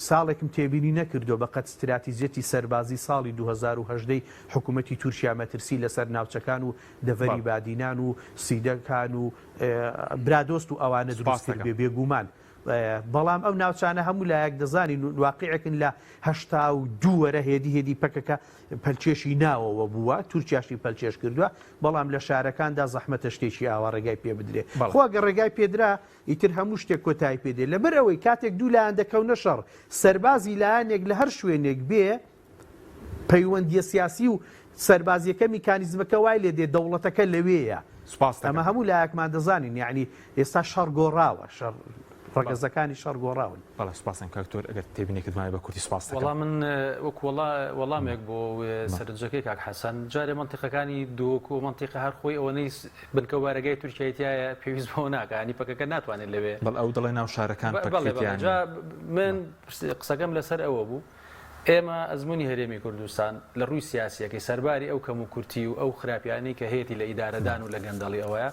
ساڵێکم تێبینی نەکردو بە قەت ستراتیجیەتی سەربازی ساڵی 2010 حکوومەتی تورکیا مەترسی لەسەر ناوچەکان و دەڤەری بادینان و سیدەکان و برادۆست و ئەوانە دروست کرد بێ بێگومان بەڵام ئەو ناوچانە هەموو لایەک دەزانین واقیعێکن لە 82 وەرە هێدی هێدی پەکەکە پەلکێشی ناوەوە بووە تورکیاشی پەلکێش کردووە بەڵام لە شارەکاندا زەحمەتە شتێکی ئاوا ڕێگای پێ بدرێ خۆ گە ڕێگای پێدرا ئیتر هەموو شتێک کۆتایی پێدێ لەبەر ئەوەی کاتێک دوو لایەن دەکەونە شەڕ سەربازی لایەنێک لە هەر شوێنێک بێ پەیوەندیە سیاسی و سەربازیەکە میکانیزمەکە وای لێ دێ دەوڵەتەکە لەوێیە سوپاست ئەمە دەکەم. هەموو لایەکمان دەزانین یعنی ئێستا شەڕ گۆڕاوە شەڕ. ڕەگەزەکانی شەڕ گۆڕاون. بەڵێ سوپاستان کاک دکتۆر ئەگەر تێبینێکت مایە بە کورتی سوپاست دەکەم. وەڵا من وەکو وەڵا وەڵامێک بۆ سەرنجەکەی کاک حەسەن جارێ مەنتیقەکانی دهۆک و مەنتیقە هەر خۆی ئەوەنەی بنکە و بارەگای تورکیای تیایە پێویست بەوە ناکا یانی پەکەکە ناتوانێت لەوێ بەڵێ ئەو دەڵێ ناو شارەکان بەڵێ پەکەکە بەڵێ تیا نییە. جا من قسەکەم لەسەر ئەوە بوو ئێمە ئەزموونی هەرێمی کوردستان لە ڕووی سیاسییەکەی سەرباری ئەو کەموکورتی و ئەو خراپیانەی کە هەیەتی لە ئیدارەدان و لە گەندەڵی ئەوەیە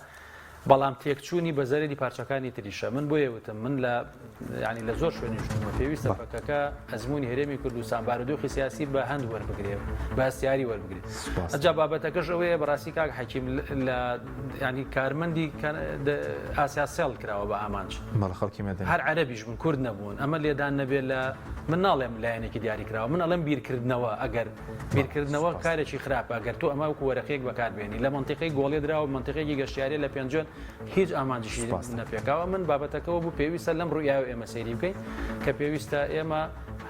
بەڵام تێکچوونی بە زەرەری پارچەکانی تریشە من بۆیە وتم من لە یانی لە زۆر شوێنیش وتومە پێویستە پەکەکە ئەزموونی هەرێمی کوردستان بارودۆخی سیاسی بە هەند وەربگرێ بە هەستیاری وەربگرێ ئەجا بابەتەکەش ئەوەیە بەڕاستی کاک حەکیم لە ینی کارمەندی ئاسیا سێڵ کراوە بە ئامانج بەڵێ خەڵکی مەدەنی هەر عەرەبیش بن کورد نەبوون ئەمە لێدان نەبێ لە من ناڵێم لایەنێکی دیاریکراوە من ئەڵێم بیرکردنەوە ئەگەر بیرکردنەوە کارێکی خراپە گەر تۆ ئەمە وەکو وەرەقەیەک بەکاربێنی لە مەنتیقەی گۆڵێ دراوە مەنتیقێکی گەشتیاریە لە پێنجوێن هیچ ئامانجیشی نەپێکاوە من بابەتەکەەوە بوو پێویستە لەم ڕوئیاوە ئێمە سەیری بکەین کە پێویستە ئێمە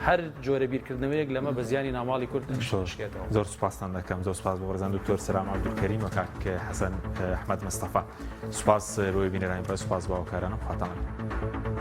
هەر جۆرە بیرکردنەوەیەک لەمە بە زیانی ناوماڵی کورد شکێتەوە. زۆر سوپاستان دەکەم زۆر سوپاس بۆ بەڕێزان دکتۆر سەلام عەبدولکەریم و کاک حەسەن ئەحمەد مستەفا سوپاس بۆ بینەرانی بەڕێز سوپاس بۆ هاوکارانم خواتان لەگەڵ.